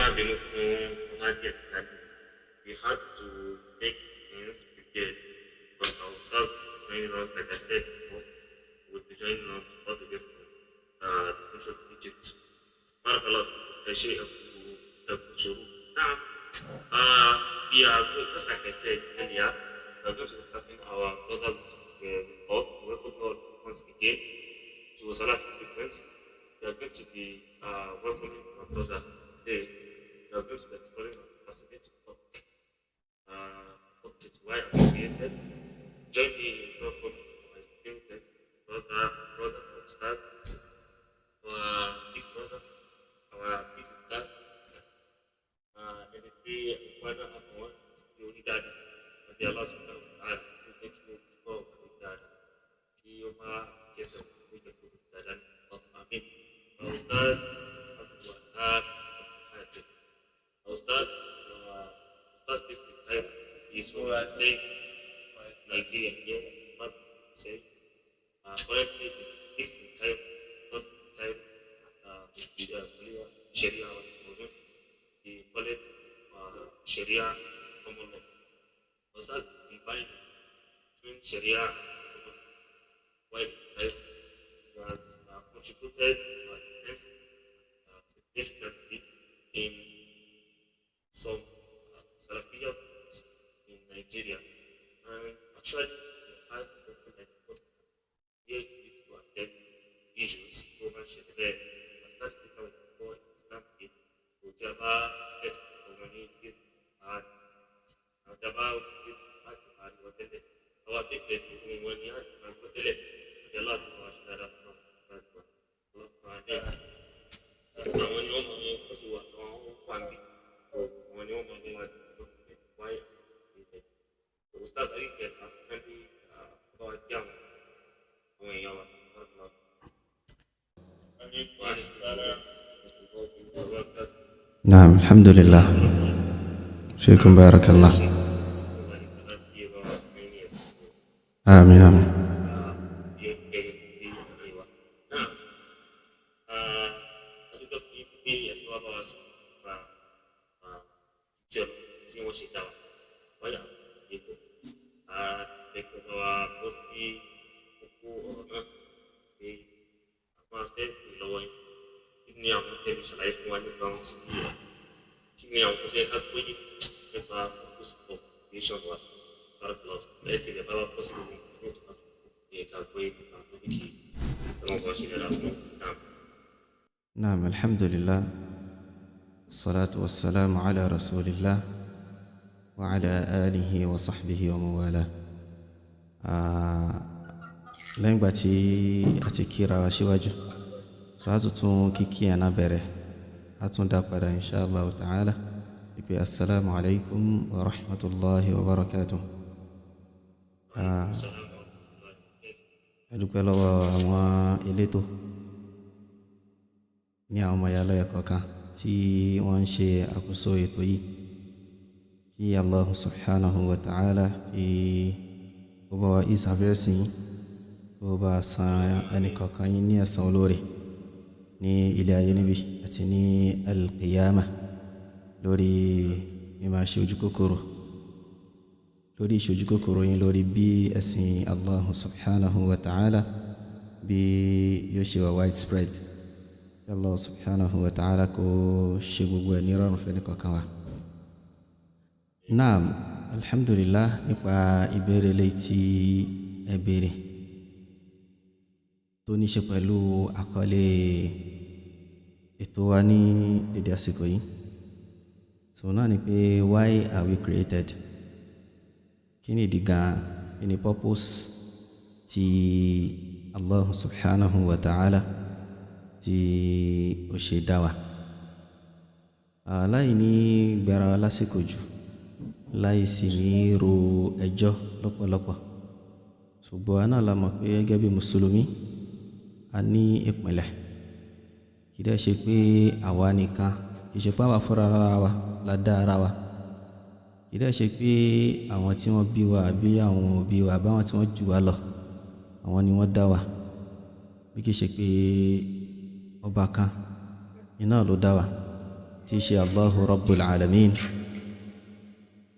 má bínú fún ọmọdé ẹ̀ka. We had to make things prepared because our staff joining us, like I said before, would be joining us all the way from the country of Egypt. Barakallah, ẹ ṣé, ẹ kú, ẹ kú sùúrù. Now, we are going, just like I said earlier, we are going to be having our brother with us. We welcome you all once again to Salafi Frequency. We are going to be welcoming our brother today. We are going to be exploring a fascinating topic. Topic is "Why Are We Created?" Join me in welcoming our esteemed guest, brother, our Ustad, our big brother, our big Ustad, ẹni tí ìwọ náà àwọn sí orí dáadáa àbí Allah subhanahu wa ta'ala tó jẹ́ kí ó túbọ̀ wà lórí dáadáa, kí ó má kẹsẹ̀ kó jẹ́ kó lórí dáadáa ní ọkàn. Àmín. Our Ustad Abdul Wahab Hatim. Our Ustad is our Ustad based in Cairo. He is from Hussein, Nigeria here, but say currently he lives in Cairo, studied in Cairo, with the Sharia, the College Sharia Common Law. Ustad combined between Sharia and common law while in Cairo. He has contributed immensely, significantly in some Salafiyya groups in Nigeria. And actually, he has something like a podcast where he used to attend issues tó bá ń ṣẹlẹ̀ bẹ́ẹ̀ àti láti fi káwọn ẹ̀kọ́ Islam pé kò tí a bá tẹ̀sí ọmọ ní àwọn tí a bá láti máa rí wọn tẹ́lẹ̀, àwọn akẹ́kọ̀ọ́ ohun wọn ni a sì máa gbọ́ tẹ́lẹ̀ àti aláàfin wa ṣe dáadáa fún àwọn ọlọ́pàá ní àwọn ni wọ́n máa ń wọ́n sì wà, àwọn wà níbí, àwọn ni wọ́n máa ń wá wáyà. Ustaz ayé kẹta ní bá wa kí àwọn èèyàn wa. عليكم السلام. نعم، الحمد لله، فيكم بارك الله. آمين آمين. Náà, adúgbò fún bí ẹ̀sùn wa bá wa sọ nípa tí ọ̀nà tí wọ́n ṣe dá wa wáyà ètò àtẹ̀kọ́ bá wa bọ́ sí kókó ọ̀rọ̀ náà pé àwọn afẹ́ pè lọ́wọ́ yín, kí ni àwọn tẹ́lẹ̀ ṣàlàyé fún wa nípa ohun tí kí ni àwọn tó fẹ́ ká gbóyè nípa purpose of creation wa? Barakallahu, ẹ ti lè bá wa bọ́ sí gbogbo nǹkan ní ìtura tó yẹ ká gbóyè nípa tó ní kí ọlọ́run bá ṣe dára fún náà. نعم، الحمد لله، والصلاة والسلام على رسول الله وعلى آله وصحبه ومن والاه. Lẹ́yìn ìgbà tí a ti kíra wa síwájú, so a tún tún kíkí ẹ̀ náà bẹ̀rẹ̀, a tún dá padà insha Allah ta'ala ìpè assalamu alaikum wa rahmatullahi wa barakatuh. A dúpẹ́ lọ́wọ́ àwọn elétò ní àwọn ọmọ ìyá lọ́yẹ̀ kọ̀ọ̀kan tí wọ́n ń ṣe àkóso ètò yìí, kí Allah subhanahu wa ta'ala kí ó bá wa ìsàfẹ́sìn yín, kó bá san ẹnì kọ̀ọ̀kan yín ní ẹ̀san olóore ní ilé ayé níbí àti ní al-qiyamah lórí mímáa ṣe ojú kòkòrò, lórí ìṣojú kòkòrò yín lórí bí ẹ̀sìn Allah subhanahu wa ta'ala bí yóò ṣe wà widespread. Kí Allah subhanahu wa ta'ala kó ṣe gbogbo ẹ̀ ní ìrọ̀rùn fún ẹnì kọ̀ọ̀kan wa. Naam, alhamdulillah, nípa ìbéèrè eléyìí tí ẹ béèrè tó ní ṣe pẹ̀lú àkọlé ètò wa ní dédé àsìkò yìí. So náà ni pé, "Why are we created?" Kí ni ìdí gan, kí ni purpose tí Allah subhanahu wa ta'ala tí ó ṣe dá wa? Láì ní gbára wa lásìkò jù, láì sì ní ro ẹjọ́ lọ́pọ̀lọpọ̀. Ṣùgbọ́n àwa náà la mọ̀ pé gẹ́gẹ́ bí Mùsùlùmí, a ní ìpìlẹ̀. Kì í dẹ́ ṣe pé àwa nìkan, kì í ṣe pé àwa fúnra ara wa la dá ara wa. Kì í dẹ́ ṣe pé àwọn tí wọ́n bí wa àbí àwọn òbí wa àbí àwọn tí wọ́n jù wa lọ, àwọn ni wọ́n dá wa. Bí kì í ṣe pé ọba kan, iná ló dá wa. tí í ṣe Allahu Rabbul Alamin.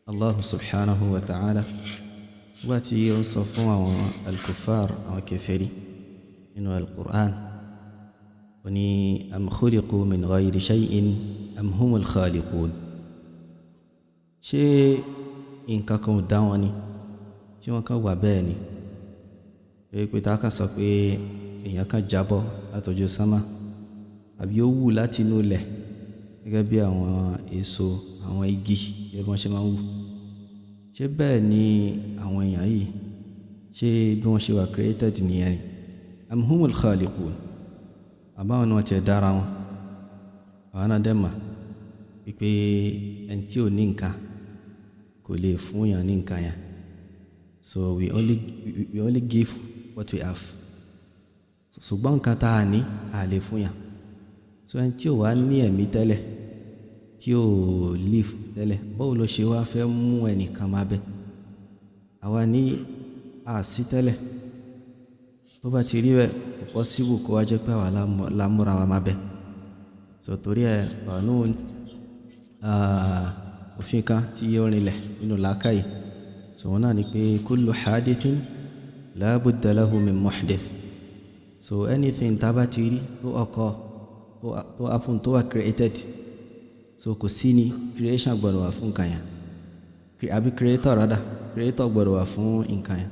Allahu subhanahu wa ta'ala nígbà tí ó ń sọ fún àwọn al-kuffar, àwọn kèfèrí nínú al-Qur'an, ó ní am khuliqu min ghayri shay'in am humul khaliqun. Ṣé nǹkan kan ò dá wọn ni? Ṣé wọ́n kàn wà bẹ́ẹ̀ ni? Pé tá a kàn sọ pé èèyàn kan jábọ́ látọjú sánmà àbí ó wù láti inú ilẹ̀ gẹ́gẹ́ bí àwọn èso, àwọn igi bí wọ́n ṣe máa ń wù. Ṣé bẹ́ẹ̀ ni àwọn èèyàn yìí? Ṣé bí wọ́n ṣe wà created nìyẹn ni? Am humul khaliqun. Àbáwọn ni wọ́n ti dára wọn. Àwọn náà dẹ̀ mọ̀ wípé ẹni tí ò ní nǹkan kò lè fún èèyàn ní nǹkan yẹn. So we only give what we have. Ṣùgbọ́n nǹkan tá a ní, a lè fún yàn. So ẹni tí ò wá ní ẹ̀mí tẹ́lẹ̀, tí ò live tẹ́lẹ̀, báwo ló ṣe wá fẹ́ mú ẹnìkan máa bẹ? Àwa ní àsí tẹ́lẹ̀. Tó bá ti rí bẹ́ẹ̀, kò possible kó wá jẹ́ pé àwa la múra wa máa bẹ. So torí ẹ, qanun, òfin kan tí ó rinlẹ̀ nínú làákàyè. So òun náà ni pé kullu hadithin la budda lahu min muhdith. So anything tá a bá ti rí tó occur, tó happen, tó wà created, so kò sí ní creation gbọdọ̀ wà fún nǹkan yẹn. Àbí creator rather, creator gbọdọ̀ wà fún nǹkan yẹn.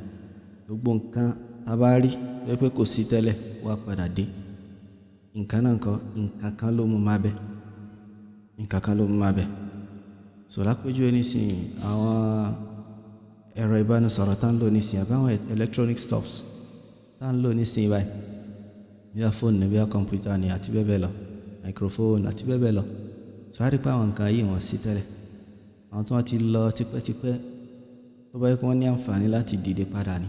Gbogbo nǹkan tá a bá rí tó jẹ́ pé kò sí tẹ́lẹ̀ wá padà dé. Nǹkan náà ńkọ́, nǹkan kan ló mú máa bẹ. Nǹkan kan ló mú máa bẹ. So lápèjúwe nísìnyí, àwọn ẹ̀rọ ìbánisọ̀rọ̀ tá ń lò nísìnyí àbí àwọn electronic stuffs tá ń lò nísìnyí báyìí, bóyá fóònù ni, bóyá kọ̀m̀pútà ni àti bẹ́ẹ̀ bẹ́ẹ̀ lọ, microphone àti bẹ́ẹ̀ bẹ́ẹ̀ lọ. So a rí pé àwọn nǹkan yìí wọ́n sí tẹ́lẹ̀. Àwọn tí wọ́n ti lọ tipẹ́tipẹ́, tó bá yẹ kí wọ́n ní àǹfààní láti dìde padà ni,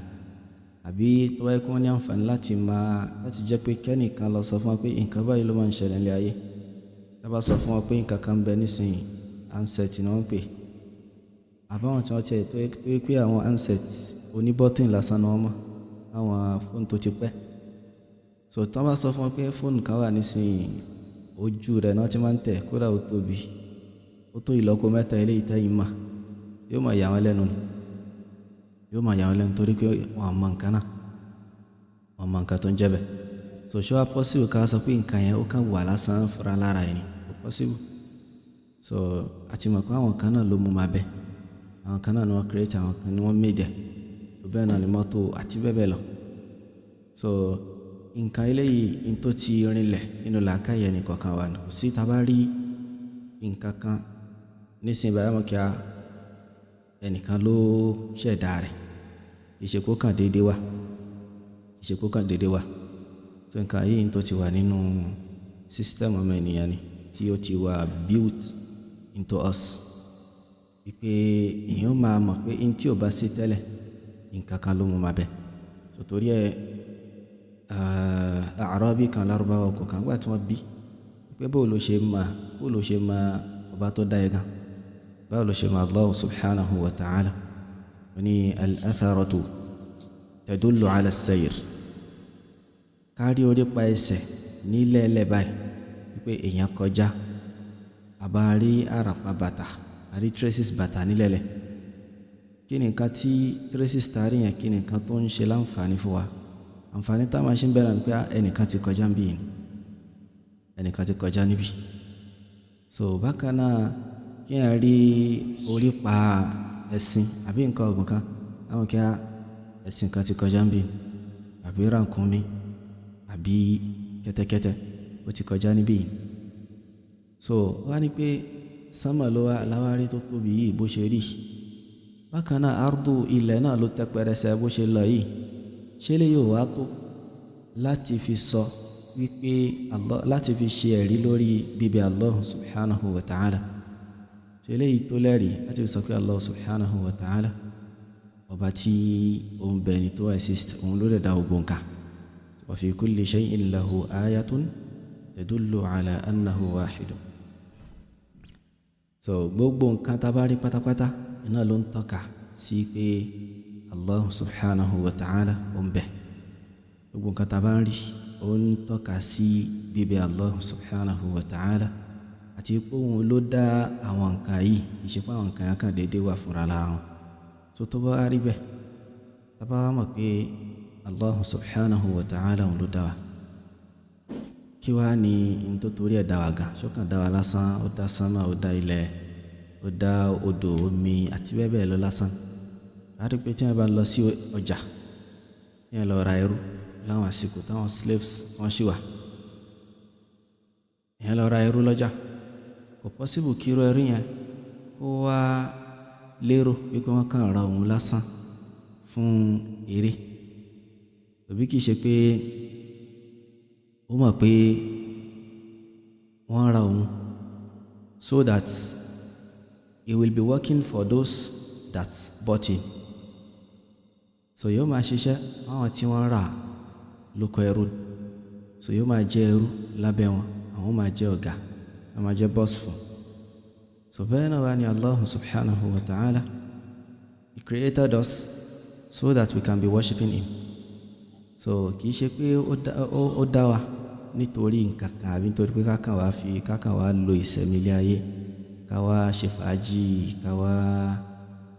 àbí tó bá yẹ kí wọ́n ní àǹfààní láti máa láti jẹ́ pé kẹ́nìkan lọ sọ fún wọn pé nǹkan báyìí ló máa ń ṣẹlẹ̀ ní ayé. Tí wọ́n bá sọ fún wọn pé nǹkan kan ń bẹ nísìnyí, handset ni wọ́n ń pè. Àbí àwọn tí wọ́n ti ẹ̀ tó yẹ pé àwọn handset oní button lásán ni wọ́n mọ̀, àwọn fóònù tó ti pẹ́. So tí wọ́n bá sọ fún wọn pé fóònù kan wà nísìnyí, ojú rẹ̀ náà tí máa ń tẹ̀, kódà ó tóbi, ó tó ìlọ́po mẹ́ta eléyìí tẹ́yìn mọ̀, yóò máa yà wọ́n lẹ́nu ni. Yóò máa yà wọ́n lẹ́nu torí pé wọ́n ò mọ nǹkan náà. Wọ́n mọ nǹkan tó ń jẹ́ bẹ́ẹ̀. So ṣé wá possible ká sọ pé nǹkan yẹn ó kàn wà lásán fúnra lára ẹ̀ ni? Kò possible. So a ti mọ̀ pé àwọn kan náà ló mú máa bẹ. Àwọn kan náà ni wọ́n create, àwọn kan ni wọ́n made ẹ̀. So bẹ́ẹ̀ náà ni mọ́tò àti bẹ́ẹ̀ bẹ́ẹ̀ lọ. So nǹkan eléyìí n tó ti rinlẹ̀ nínú làákàyè ẹnì kọ̀ọ̀kan wa ni. Kò sí tá bá rí nǹkan kan nísìnyí báyìí, a mọ̀ kí a ẹnìkan ló ṣẹ̀dá rẹ̀. Ìṣe kó kàn déédé wà. Ìṣe kó kàn déédé wà. So nǹkan yìí n tó ti wà nínú system ọmọ ènìyàn ni, tí ó ti wà built into us. Wípé èèyàn máa mọ̀ pé n tí ò bá sí tẹ́lẹ̀, nǹkan kan ló mú máa bẹ. So torí ẹ, A'rabi kan, Lárúbáwá oko kan, nígbà tí wọ́n bí pé báwo ló ṣe mọ̀ ọba tó dá ẹ gan? Báwo ló ṣe mọ̀ Allah subhanahu wa ta'ala? Ó ní al-atharatu tadullu ala as-sayr. Ká rí orí pa ẹsẹ̀ nílẹ̀ẹ́lẹ̀ báyìí wípé èèyàn kọjá, àbá rí àràpá bàtà, a rí traces bàtà nílẹ̀ẹ́lẹ̀. Kí ni nǹkan tí traces tá a rí yẹn, kí ni nǹkan tó ń ṣe láǹfààní fún wa? Àǹfààní tá a máa ṣe ń bẹ̀rẹ̀ ni pé ẹnìkan ti kọjá níbí yìí, ẹnìkan ti kọjá níbí. So bákan náà, kí èèyàn rí orí pa ẹṣin àbí nǹkan ọ̀gbìn kan, àwọn kí á ẹṣin kan ti kọjá níbí, àbí ràkúnmí, àbí kẹ́tẹ́kẹ́tẹ́ ó ti kọjá níbí yìí. So wọ́n á ní pé sánmà ló wá láwárí tó tóbi yìí bó ṣe rí. Bákan náà, ardu ilẹ̀ náà ló tẹ́ pẹrẹsẹ bó ṣe lọ yìí. Ṣé lè yóò wá tó láti fi sọ wípé Allah, láti fi ṣe ẹ̀rí lórí bíbẹ Allah subhanahu wa ta'ala? Ṣé eléyìí tó lẹ́rìí láti fi sọ pé Allah subhanahu wa ta'ala, ọba tí ó ń bẹ ni, tó exist, òun ló lè dá gbogbo nǹkan. Wa fi kulli shay'in lahu ayatun tadullu ala annahu wahid. So gbogbo nǹkan tá a bá rí pátápátá iná ló ń tọ́ka sí pé Allah subhanahu wa ta'ala ó ń bẹ. Gbogbo nǹkan tá a bá ń rí ó ń tọ́ka sí bíbẹ Allah subhanahu wa ta'ala. àti pé òun ló dá àwọn nǹkan yìí, kì í ṣe pé àwọn nǹkan yẹn kàn déédéé wà fúnra lára wọn. So tó bá rí bẹ́ẹ̀, tá bá mọ̀ pé Allah subhanahu wa ta'ala òun ló dá wa, kí wá ní n tó torí ẹ̀ dá wa gan? Ṣọ́kàn dá wa lásán? Ó dá sánmà, ó dá ilẹ̀, ó dá odò, omi àti bẹ́ẹ̀ bẹ́ẹ̀ lọ lásán. A rí pé tí wọ́n bá lọ sí ọjà, tí wọ́n lọ ra ẹrú láwọn àsìkò táwọn slaves wọ́n ṣì wà, èèyàn lọ ra ẹrú lọ́jà, kò possible kí irú ẹrú yẹn kó wá lérò wípé wọ́n kàn ra òun lásán fún eré, tàbí kì í ṣe pé ó mọ̀ pé wọ́n ra òun so that he will be working for those that bought him. So yóò máa ṣiṣẹ́ fáwọn tí wọ́n rà lóko ẹrú, so yóò máa jẹ́ ẹrú lábẹ́ wọn, àwọn máa jẹ́ ọ̀gá, wọ́n máa jẹ́ boss fún. So bẹ́ẹ̀ náà wá ní Allah subhanahu wa ta'ala, he created us so that we can be worshiping him. So kì í ṣe pé ó dá wa nítorí nǹkan kan àbí nítorí pé kákan wá lo ìsẹ̀mí ilé ayé, ká wá ṣe fàájì,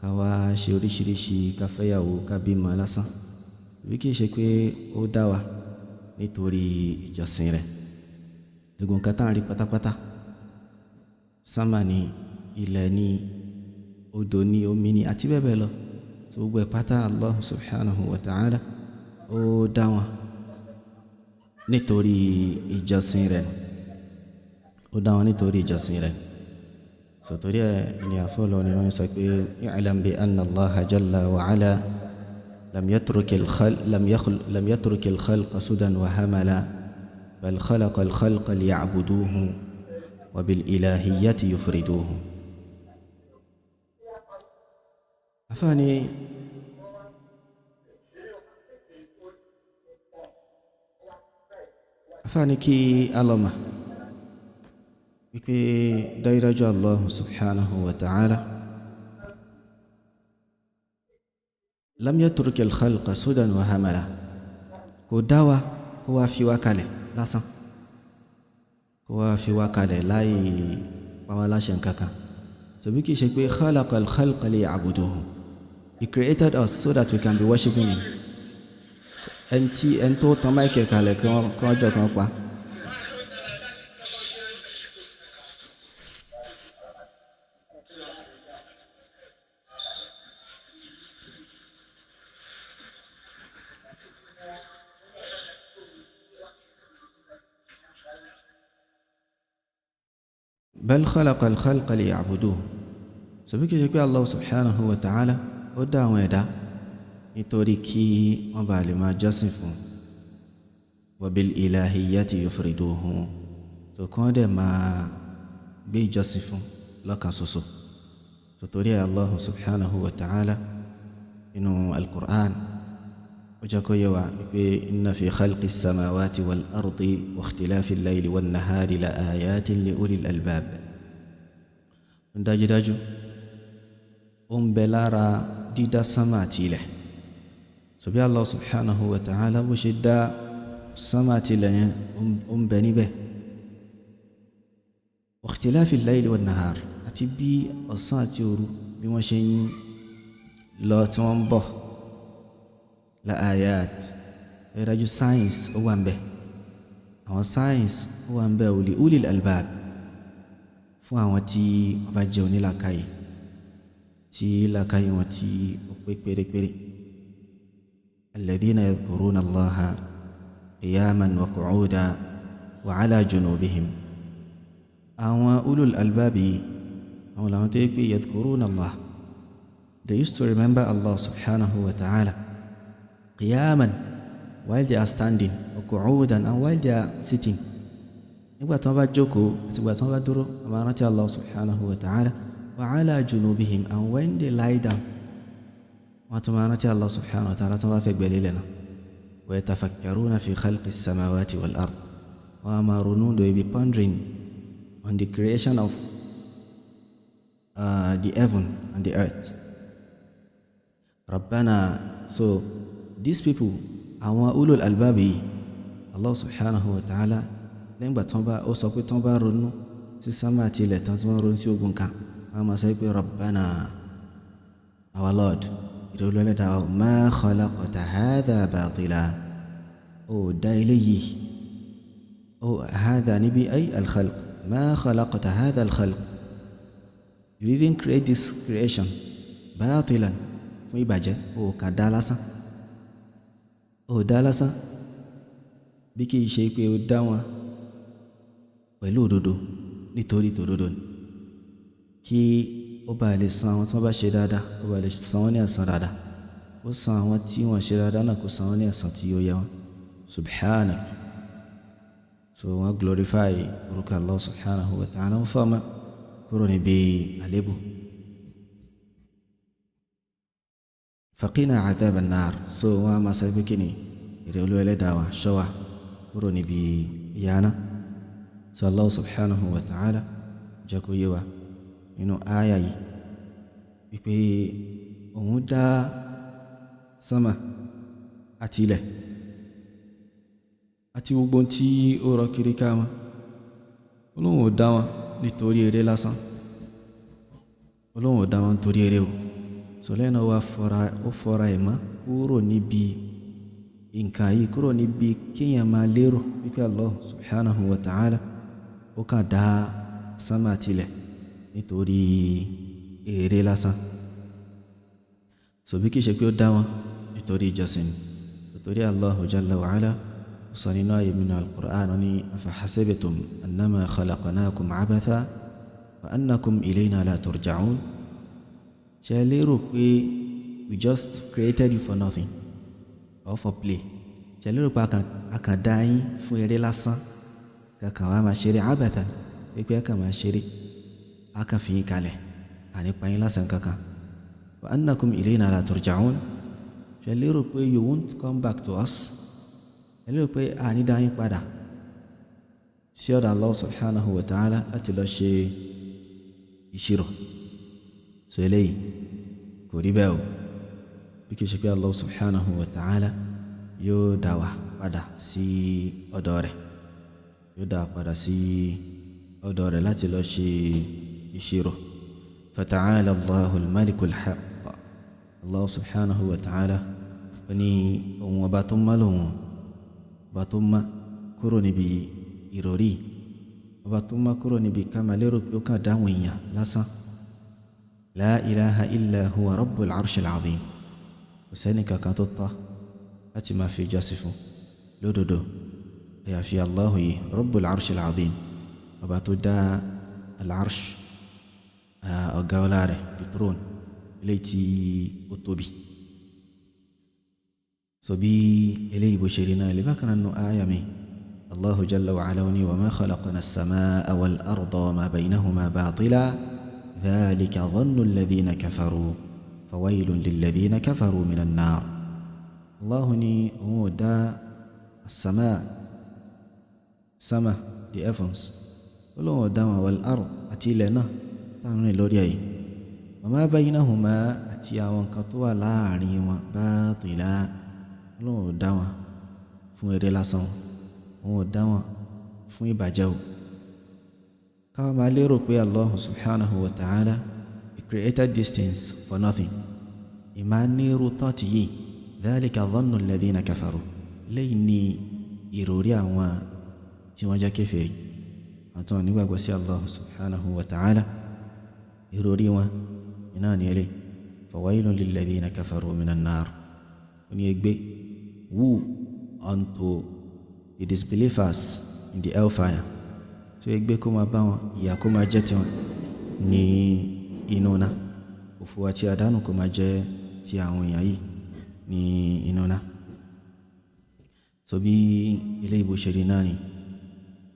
ká wá ṣe oríṣiríṣi, ká fẹ́yàwó, ká bímọ lásán. Àbí kì í ṣe pé ó dá wa nítorí ìjọsìn rẹ̀. Gbogbo nǹkan tá à ń rí pátápátá, sánmà ni, ilẹ̀ ni, odò ni, omi ni àti bẹ́ẹ̀ bẹ́ẹ̀ lọ. So gbogbo ẹ̀ pátá Allah subhanahu wa ta'ala ó dá wọn nítorí ìjọsìn rẹ̀. Ó dá wọn nítorí ìjọsìn rẹ̀. So torí ẹ̀ ni àfọlọ́ ni wọ́n sọ pé i'lam bi anna Allaha jalla wa ala lam yatruk al-khalq lam yatruk al-khalqa sudan wa hamala bal khalaqa al-khalqa liya'buduhu wa bil ilahiyyati yufriduhu. Àfáàní àfáàní kí alọ́mà wípé dájúdájú Allah subhanahu wa ta'ala lam yatruk al-khalqa sudan wa hamala, kò dá wa kó wá fi wá kalẹ̀ lásán, kó wá fi wá kalẹ̀ láì pa wá láṣẹ nǹkankan. So bí kì í ṣe pé khalaqa al-khalqa liya'buduhu, he created us so that we can be worshiping him. Ẹni tí ẹni tó tan máìkì kalẹ̀ kí wọ́n jọ kan pa. Bal khalaqa al-khalqa liya'buduhu. So bí kì í ṣe pé Allah subhanahu wa ta'ala ó dá àwọn ẹ̀dá nítorí kí wọ́n bá lè máa jọ́sìn fún, wa bil ilahiyyati yufriduhu, tó kàn dẹ̀ máa gbé ìjọsìn fún lọ́kàn ṣoṣo. So torí Allah subhanahu wa ta'ala inú al-Qur'an ó jẹ́ kó yé wa pé inna fi khalqi as-samawati wal ardi wa ikhtilafi al-layli wan nahari la ayatin li ulil albab. Ń dájúdájú ó ń bẹ lára dídá sánmà àti ilẹ̀. So bí Allah subhanahu wa ta'ala bó ṣe dá sánmà àti ilẹ̀ yẹn, ó ń bẹ níbẹ̀. Wa ikhtilafi al-layli wan nahar, àti bí ọ̀sán àti òru bí wọ́n ṣe ń lọ tí wọ́n ń bọ̀, la ayat, dájú science ó wà ń bẹ, àwọn science ó wà ń bẹ li ulil albab, fún àwọn tí wọ́n bá jẹ́ onílàkàyè, tí làkàyè wọn tí ó pé pérépéré. Alladhina yadhkuruna Allaha qiyaman wa qu'udan wa ala junubihim. Àwọn ulul albabi àwọn làwọn tó yẹ pé yadhkuruna Allah, they used to remember Allah subhanahu wa ta'ala qiyaman, while they are standing, wa qu'udan, and while they are sitting. Nígbà tí wọ́n bá jókòó àti ìgbà tí wọ́n bá dúró, wọ́n máa rántí Allah subhanahu wa ta'ala. Wa ala junubihim, and when they lie down, wọ́n tún máa rántí Allah subhanahu wa ta'ala tí wọ́n bá fẹ́ gbẹ̀lẹ́ lẹ́nu. Wa yatafakkaruna fi khalqi as-samawati wal ard, wọ́n á máa ronú, they will be pondering on the creation of the heaven and the earth. Rabbana, so these people, àwọn ulul albabi, Allah subhanahu wa ta'ala lẹ́yìn ìgbà tí wọ́n bá, ó sọ pé tí wọ́n bá ronú sí sánmà àti ilẹ̀ tán, tí wọ́n ronú sí ogun kan, wọ́n máa sọ pé Rabbana, our Lord, ìrọ̀lú ẹlẹ́dàá, ma khalaqta hadha batila, ó dá eléyìí, ó hadha níbi ay al-khalq, ma khalaqta hadha al-khalq, you didn't create this creation batilan, fún ìbàjẹ́, ó kà dá lásán, ó dá lásán, bí kì í ṣe pé ó dá wọn pẹ̀lú òdodo, nítorí tòdodo ni, kí ó bá lè san àwọn tí wọ́n bá ṣe dáadáa, ó bá lè san wọ́n ní ẹ̀san dáadáa, ó san àwọn tí wọ́n ṣe dáadáa náà, kó san wọ́n ní ẹ̀san tí ó yẹ wọ́n. Subhanak. So wọ́n glorify orúkọ Allah subhanahu wa ta'ala, ń fọ́ ọmọ kúrò níbi àlébù. Faqina adhab an-nar. So wọ́n á máa sọ pé kí ni èrè olú ẹlẹ́dàá wa, ṣọ́ wa kúrò níbi ìyà náà. So Allah subhanahu wa ta'ala jẹ́ kó yé wa nínú ááyà yìí wípé òun dá sánmà àti ilẹ̀ àti gbogbo tí ó rọ kiri ká wọn, Ọlọ́hun ò dá wọn nítorí eré lásán, Ọlọ́hun ò dá wọn nítorí eré o. So lẹ́yìn náà wá fọra, ó fọra ẹ̀ mọ́ kúrò níbi nǹkan yìí, kúrò níbi kéèyàn máa lérò wípé Allah subhanahu wa ta'ala ó kàn dá sánmà àti ilẹ̀ nítorí eré lásán. So bí kìí ṣe pé ó dá wọn nítorí ìjọsìn, nítorí Allahu jalla wa ala ó sọ nínú ààyè mìíràn al-Qur'an ní afahasibtum annama khalaqnakum abatha wa annakum ilayna la turja'un. Ṣé ẹ lérò pé we just created you for nothing or for play? Ṣé ẹ lérò pé a kàn dá yín fún eré lásán, kankan wàá máa ṣeré abatha, pé a kàn máa ṣeré, a kàn fi yín kalẹ̀, àní pa yín lásán kankan. Wa annakum ilayna la turja'un. Ṣé ẹ lérò pé you won't come back to us? Ẹ lérò pé àní dá yín padà sí ọ̀dọ̀ Allah subhanahu wa ta'ala láti lọ ṣe ìṣirò? So eléyìí kò rí bẹ́ẹ̀ o, bí kì í ṣe pé Allah subhanahu wa ta'ala yóò dá wa padà sí ọ̀dọ̀ rẹ̀, yóò dá wa padà sí ọ̀dọ̀ rẹ̀ láti lọ ṣe ìṣirò. Fata'ala Allahu al-malikul haqq. Allah subhanahu wa ta'ala ó ní òun ọba tó mọ́ lòun, ọba tó mọ́ kúrò níbi ìròrí, ọba tó mọ́ kúrò níbi ká máa lérò pé ó kàn dáhùn èèyàn lásán. La ilaha illa huwa rabbul arshil azim. Kò sẹ́ni kankan tó tọ́ láti máa fi ìjọsìn fún lódodo àyàfi Allahu yìí, rabbul arshil azim, ọba tó dá al-arsh, ọ̀gá ọlá rẹ̀, the throne, eléyìí tí ó tóbi. So bí eléyìí bó ṣe rí náà lè bákan nínú àyà mi, Allahu jalla wa ala ní wa ma khalaqna as-samaa wal arda wa ma baynahuma batila dhalika dhannu alladhina kafaru fawaylun lilladhina kafaru minan nar. Allahu ní òun ò dá as-samaa, sama, the heavens, ó lóun ò dá wọn, wal ard, àti ilẹ̀ náà táwọn rìn lórí ẹ̀yìn, wa ma baynahuma, àti àwọn nǹkan tó wà láàrin wọn, batila, Ọlọ́run ò dá wọn fún eré lásán, òun ò dá wọn fún ìbàjẹ́ o. Káwọn máa lérò pé Allah subhanahu wa ta'ala he created these things for nothing, ìmá ní irú tọ́ọ̀tì yìí, dhalika dhannu alladhina kafaru, lẹ́yìn ní ìròrí àwọn tí wọ́n jẹ́ kèfèrí, àwọn tí wọ́n nígbàgbọ́ sí Allah subhanahu wa ta'ala, ìròrí wọn iná ní ẹlẹ́. Fawailun lilladhina kafaru minan nar. Ó ní ègbé, woe unto the disbelievers in the hellfire. Tó ègbé kó máa bá wọn, ìyà kó máa jẹ́ tiwọn ní inú náà, òfò àti àdánù kó máa jẹ́ ti àwọn èèyàn yìí ní inú náà. So bí eléyìí bó ṣe rí náà ni.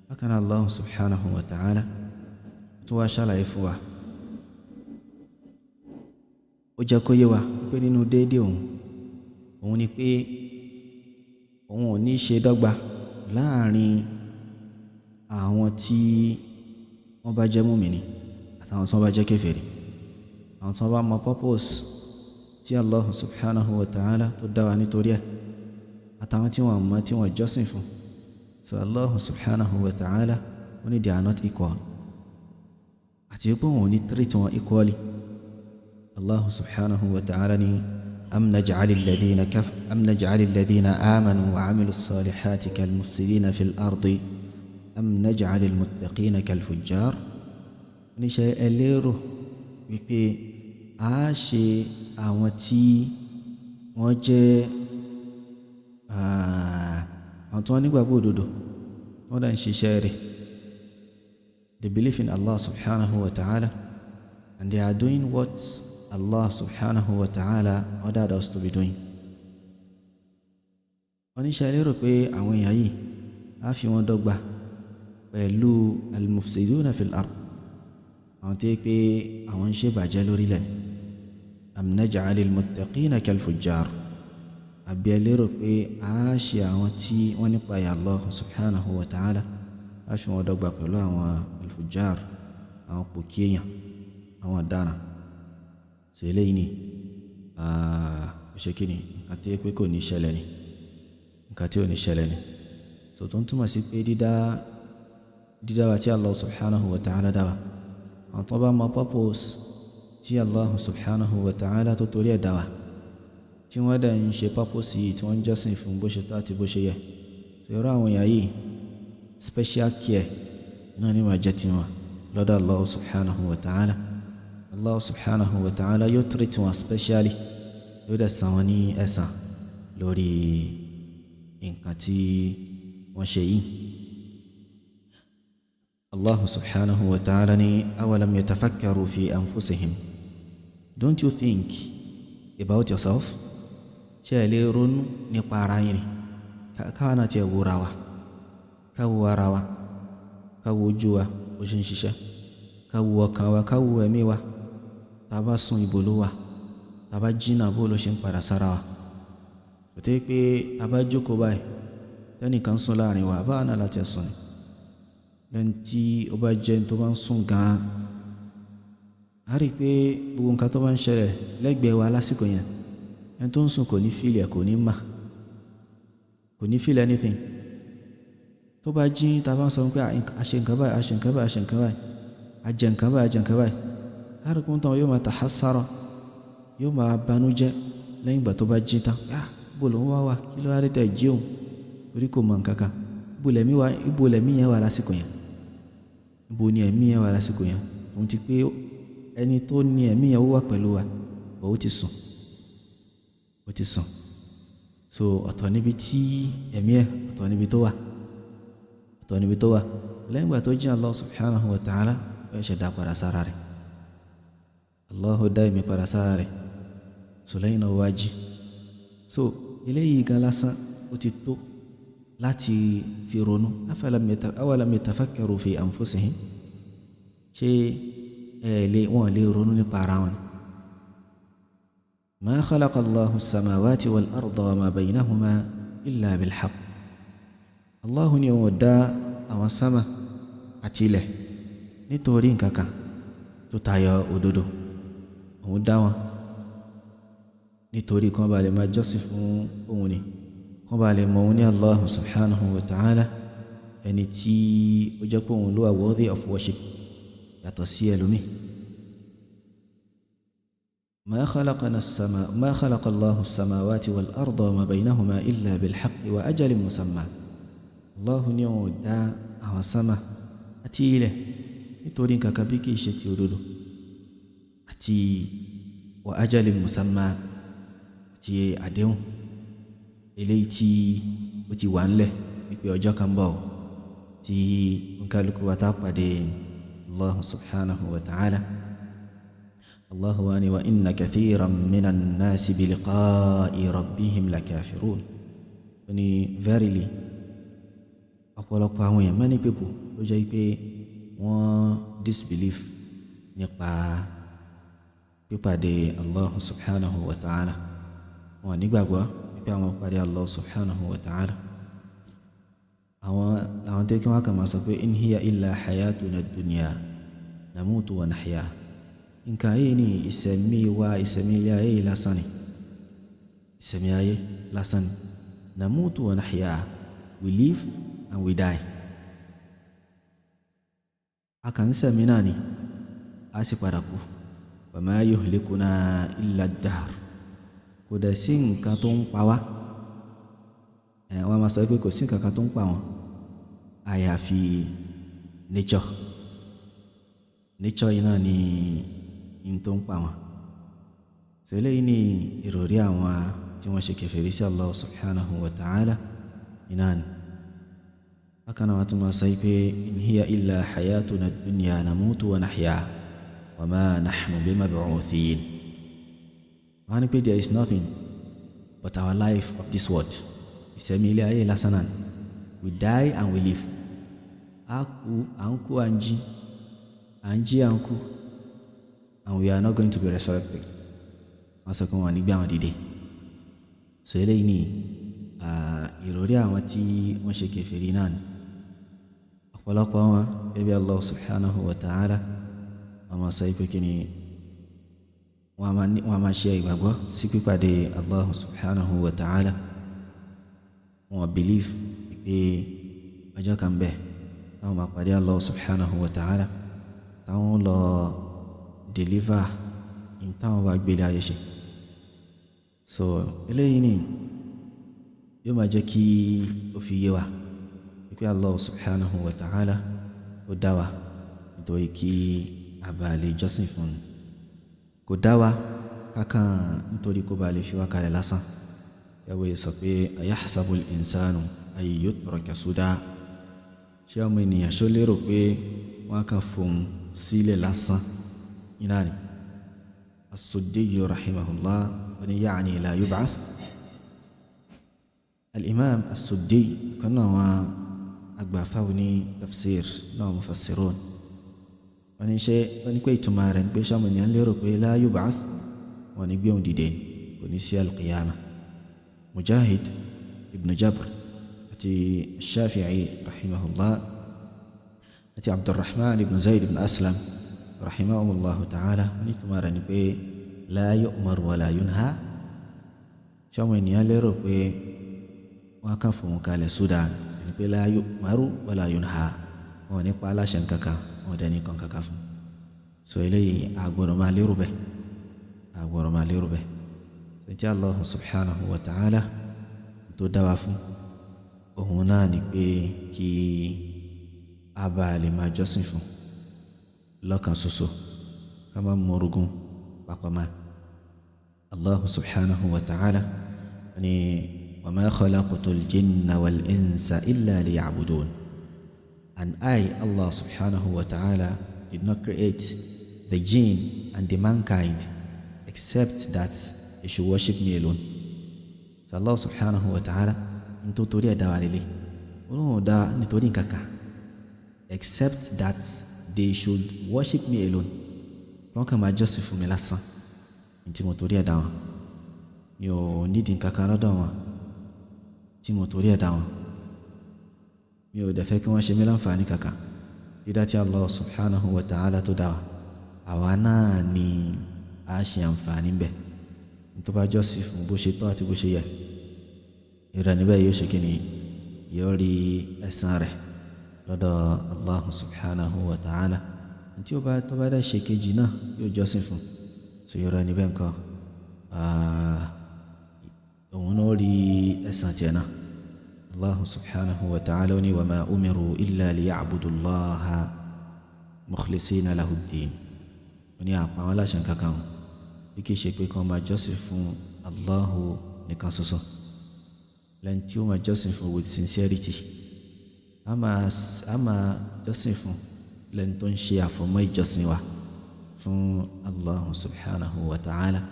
Bákan náà Allah subhanahu wa ta'ala tó wá ṣàlàyé fún wa, ó jẹ́ kó yé wa pé nínú déédéé òun, òun ni pé òun ò ní ṣe dọ́gba láàrin àwọn tí wọ́n bá jẹ́ mùmínì àtàwọn tí wọ́n bá jẹ́ kèfèrí, àwọn tí wọ́n bá mọ purpose tí Allah subhanahu wa ta'ala tó dá wa nítorí ẹ̀, àtàwọn tí wọ́n mọ̀, tí wọ́n jọ́sìn fún. So Allah subhanahu wa ta'ala ó ní they are not equal. Àti pé òun ò ní treat wọn equally. Allah subhanahu wa ta'ala ni am naj'ali alladhina amanu wa amilu salihati kal mufsidina fil ardi am naj'ali almuttaqina kal fujjar. Oníṣẹ́ ẹ lérò wípé a ṣe àwọn tí wọ́n jẹ́ àwọn tí wọ́n nígbàgbọ́ òdodo, wọ́n dẹ̀ ń ṣiṣẹ́ rẹ̀. They believe in Allah subhanahu wa ta'ala and they are doing what Allah subhanahu wa ta'ala ordered us to be doing. Oníṣẹ́ lérò pé àwọn èèyàn yìí á fi wọ́n dọ́gba pẹ̀lú al-mufsiduna fil ard, àwọn tó yẹ pé àwọn ń ṣe bàjẹ́ lórílẹ̀. Am naj'alil muttaqina kal fujjar. Àbí ẹ lérò pé a ṣe àwọn tí wọ́n nípa ya Allah subhanahu wa ta'ala, a fi wọ́n dọ́gba pẹ̀lú àwọn al-fujjar, àwọn pòkí èèyàn, àwọn ọ̀daràn? So eléyìí ni ó ṣe kí ni nǹkan tí pé kò ní ṣẹlẹ̀ ni, nǹkan tí ò ní ṣẹlẹ̀ ni. So tó ń túmọ̀ sí pé dídá wa tí Allah subhanahu wa ta'ala dá wa, àwọn tó bá mọ purpose tí Allah subhanahu wa ta'ala tó torí ẹ̀ dá wa, tí wọ́n dẹ̀ ń ṣe purpose yìí, tí wọ́n ń jọ́sìn fún bó ṣe tó àti bó ṣe yẹ, so irú àwọn èèyàn yìí, special care náà ni máa jẹ́ tiwọn lọ́dọ̀ Allah subhanahu wa ta'ala. Allah subhanahu wa ta'ala yóò treat wọn specially, yóò dẹ̀ san wọn ní ẹ̀san lórí nǹkan tí wọ́n ṣe yìí. Allah subhanahu wa ta'ala ni awalam yatafakkaru fi anfusihim. Don't you think about yourself? Ṣé ẹ lè ronú nípa ara yín ni? Káwa náà tiẹ̀ wúra wa, ká wo ara wa, ká wo ojú wa bó ṣe ń ṣiṣẹ́, ká wo ọkàn wa, ká wo ẹ̀mí wa. Tá a bá sùn, ibo ló wà? Tá a bá jí náà, bó ló ṣe ń padà sára wa? Kò tẹ́ pé a bá jókòó báyìí, tẹ́nìkan sùn láàrin wa, báwa náà láti sùn ni. Lẹ́ni tí ó bá jẹ́ ẹni tó bá ń sùn gan-an, a rí i pé gbogbo nǹkan tó bá ń ṣẹlẹ̀ lẹ́gbẹ̀ẹ́ wa lásìkò yẹn, ẹni tó ń sùn kò ní feel ẹ̀, kò ní mà, kò ní feel anything. Tó bá jí, tá a bá ń sọ pé a ṣe nǹkan báyìí, a ṣe nǹkan báyìí, a ṣe nǹkan báyìí, a jẹ nǹkan báyìí, a jẹ nǹkan báyìí, a rí i pé ń tàn yóò máa tahassara, yóò máa banújẹ́ lẹ́yìn ìgbà tó bá jí tán. Ah, bó ló ń wá wá? Kí ló wá dé tẹ̀ jí òun? Torí kò mọ nǹkan kan. Ibo lẹ̀mí wà? Ibo lẹ̀mí yẹn wà lásìkò yẹn? Ibo ni ẹ̀mí yẹn wà lásìkò yẹn? Òun ti pé ẹni tó ní ẹ̀mí yẹn ó wà pẹ̀lú wa, bọ̀ ó ti sùn, ó ti sùn. So ọ̀tọ̀ níbi tí ẹ̀mí ẹ̀, ọ̀tọ̀ níbi tó wà, ọ̀tọ̀ níbi tó wà. Lẹ́yìn ìgbà tó jí, Allah subhanahu wa ta'ala ó ṣe dá padà sára rẹ̀. Allah dá ẹ̀mí padà sára rẹ̀. So lẹ́yìn náà wá jí. So eléyìí gan lásán ó ti tó láti fi ronú. Awalam yatafakkaru fi anfusihim. Ṣé ẹ lè wọ́n lè ronú nípa ara wọn? Ma khalaqa Allahu as-samawati wal arda wa ma baynahuma illa bil haqq. Allahu ní òun dá àwọn sámà àti ilẹ̀ nítorí nǹkan kan tó tayọ òdodo. Òun dá wọn nítorí kí wọ́n bá lè máa jọ́sìn fún òun ni, kí wọ́n bá lè mọ òun ní Allah subhanahu wa ta'ala, ẹni tí ó jẹ́ pé òun ló wà worthy of worship yàtọ̀ sí ẹlòmíì. ما خلقنا السماء ما خلق الله السماوات والأرض وما بينهما إلا بالحق وأجل مسمى. Allah ní òun dá àwọn sámà àti ilẹ̀ nítorí nǹkan kan bí kì í ṣe ti òdodo àti wa ajalin musamma, àti àdéhùn eléyìí tí ó ti wà ńlẹ̀ wípé ọjọ́ kan bọ̀ tí nkálukú wa tá pàdé Allah subhanahu wa ta'ala. Allah wa ni wa inna kathiran minan nasi bi liqa'i rabbihim lakafirun. Ó ní verily, ọ̀pọ̀lọpọ̀ àwọn èèyàn, many people, ló jẹ́ pé wọ́n disbelief nípa pípàdé Allah subhanahu wa ta'ala. Wọn nígbàgbọ́ wípé àwọn pàdé Allah subhanahu wa ta'ala. Àwọn làwọn tó kí wọ́n kàn máa sọ pé in hiya illa hayatuna dunya namutu wa nahya. Nǹkan yìí ni ìsẹ̀mí wa, ìsẹ̀mí ilé ayé yìí lásán ni, ìsẹ̀mí ayé lásán ni. Namutu wa nahya, we live and we die. A kàn ń sẹ̀mí náà ni. á sì padà kú. Wa ma yuhlikuna illa ad-dahr, kò dẹ̀ sí nǹkan tó ń pa wá. Wọ́n máa sọ pé kò sí nǹkan kan tó ń pa wọn àyàfi nature. Nature yìí náà ni n tó ń pa wọn. So eléyìí ni ìròrí àwọn tí wọ́n ṣe kèfèrí sí Allah subhanahu wa ta'ala iná ni. Bákan náà wọ́n tún máa sọ pé in hiya illa hayatuna dunya namutu wa nahya wa ma nahnu bimab'uthin. Wọ́n á ní pé there is nothing but our life of this world. Ìsẹ̀mí ilé ayé lásán náà ni. We die and we live. A kú, à ń kú, à ń jí, à ń jí, à ń kú, and we are not going to be resurrected. Wọ́n sọ pé wọ́n ò ní gbé àwọn dìde. So eléyìí ni ìròrí àwọn tí wọ́n ṣe kèfèrí náà ni. Ọ̀pọ̀lọpọ̀ wọn, gẹ́gẹ́ bí Allah subhanahu wa ta'ala, wọ́n máa sọ pé kí ni wọ́n máa ṣe ìgbàgbọ́ sí pípàdé Allah subhanahu wa ta'ala. Wọ́n believe pé ọjọ́ kan bẹ̀ táwọn máa pàdé Allah subhanahu wa ta'ala, táwọn lọ deliver in táwọn bá gbélé ayé ṣe. So eléyìí ni yóò máa jẹ́ kí ó fi yé wa wípé Allah subhanahu wa ta'ala ó dá wa nítorí kí a bá lè jọ́sìn fún un. Kò dá wa kákan nítorí kó bá lè fi wá kalẹ̀ lásán. Yàwó yìí sọ pé ayahsabul insanu ay yutraka suda. Ṣé ọmọ ènìyàn ṣó lérò pé wọ́n kàn fòun sílẹ̀ lásán? Iná ni. As-Suddi rahimahullah wọ́n ní ya'ni la yub'ath. Al-Imam As-Suddi kan náà wọn agbàfáwo ní tafsir náà mufassirun. Wọ́n ní ṣé wọ́n ní pé ìtumọ̀ rẹ̀ ní pé ṣé ọmọ ènìyàn lérò pé la yub'ath, wọ́n ní gbé òun dìde kò ní sí al-qiyamah. Mujahid ibn Jabr àti Shafi'i rahimahullah àti Abdulrahman ibn Zayd ibn Aslam rahimahullah ta'ala wọ́n ní ìtumọ̀ rẹ̀ ní pé la yu'mar wa la yunha. Ṣé ọmọ ènìyàn lérò pé wọ́n kàn fòun kalẹ̀ Sudan ẹni pé la yu'maru wa la yunha, wọn ò ní pa aláṣẹ nǹkankan, wọn ò dẹ̀ ní kan kankan fún. So eléyìí a gbọ́dọ̀ máa lérò bẹ́ẹ̀, a gbọ́dọ̀ máa lérò bẹ́ẹ̀. Tí Allah subhanahu wa ta'ala tó dá wa fún òun náà ni pé kí a bá lè máa jọ́sìn fún lọ́kàn ṣoṣo, ká má mú orogún papọ̀ mọ́. Allah subhanahu wa ta'ala ni wa ma khalaqtul jinna wal insa illa liya'budun. And I, Allah subhanahu wa ta'ala, did not create the jinn and the mankind except that they should worship me alone. So Allah subhanahu wa ta'ala nítorí ẹ̀ dá wa lélẹ̀, Ọlọ́run ò dá nítorí nǹkan kan except that they should worship me alone. Wọ́n kàn máa jọ́sìn fún mi lásán ní tí mo torí ẹ̀ dá wọn. Mi ò nídìí nǹkan kan lọ́dọ̀ wọn tí mo torí ẹ̀ dá wọn. Mi ò dẹ̀ fẹ́ kí wọ́n ṣe mí láǹfààní kankan. Dídá tí Allah subhanahu wa ta'ala tó dá wa, àwa náà ni a ṣe àǹfààní bẹ̀. Tó bá jọ́sìn fún bó ṣe tọ́ àti bó ṣe yẹ, ìrẹ̀ níbẹ̀ yóò ṣe kíni, yóò rí ẹ̀san rẹ̀ lọ́dọ̀ Allah subhanahu wa ta'ala. Tí ó bá tó bá dẹ̀ ṣe kejì náà yóò jọ́sìn fún, so ìrẹ̀ níbẹ̀ nǹkan, òun náà rí ẹ̀san tiẹ̀ náà. Allah subhanahu wa ta'ala ní wa ma umiru illa liya'budullaha mukhlisina lahu ddin. Ó ní àpá wọn láṣẹ kankan bí kìí ṣe pé kí wọ́n máa jọ́sìn fún Allahu nìkan ṣoṣo, lẹ́ni tí ó máa jọ́sìn fún with sincerity. A máa jọ́sìn fún lẹ́ni tó ń ṣe àfọ̀mọ́ ìjọsìn wa fún Allahu subhanahu wa ta'ala.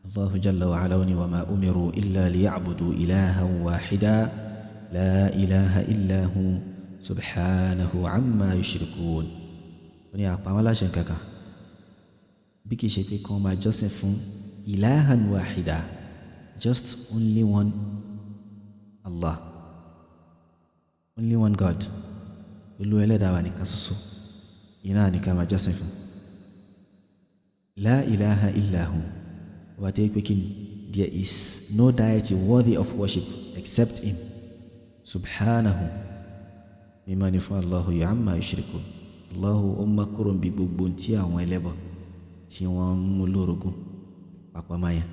Allahu jalla wa ala ní wa ma umiru illa liya'budu ilahan wahida la ilaha illa hu subhanahu amma yushrikun. Ó ní àpá wọn láṣẹ kankan bí kìí ṣe pé kí wọ́n máa jọ́sìn fún ilahan wahida, just only one Allah, only one God, olú ẹlẹ́dàá wa nìkan ṣoṣo, iná nìkan máa jọ́sìn fún. La ilaha illa hu, ọba tó yẹ pé kí ni, there is no deity worthy of worship except him, subhanahu, mímọ́ ni fún Allahu amma yushrikun. Allahu ó mọ́ kúrò níbi gbogbo tí àwọn ẹlẹ́bọ tí wọ́n ń mú lórogún papọ̀ máa yẹn.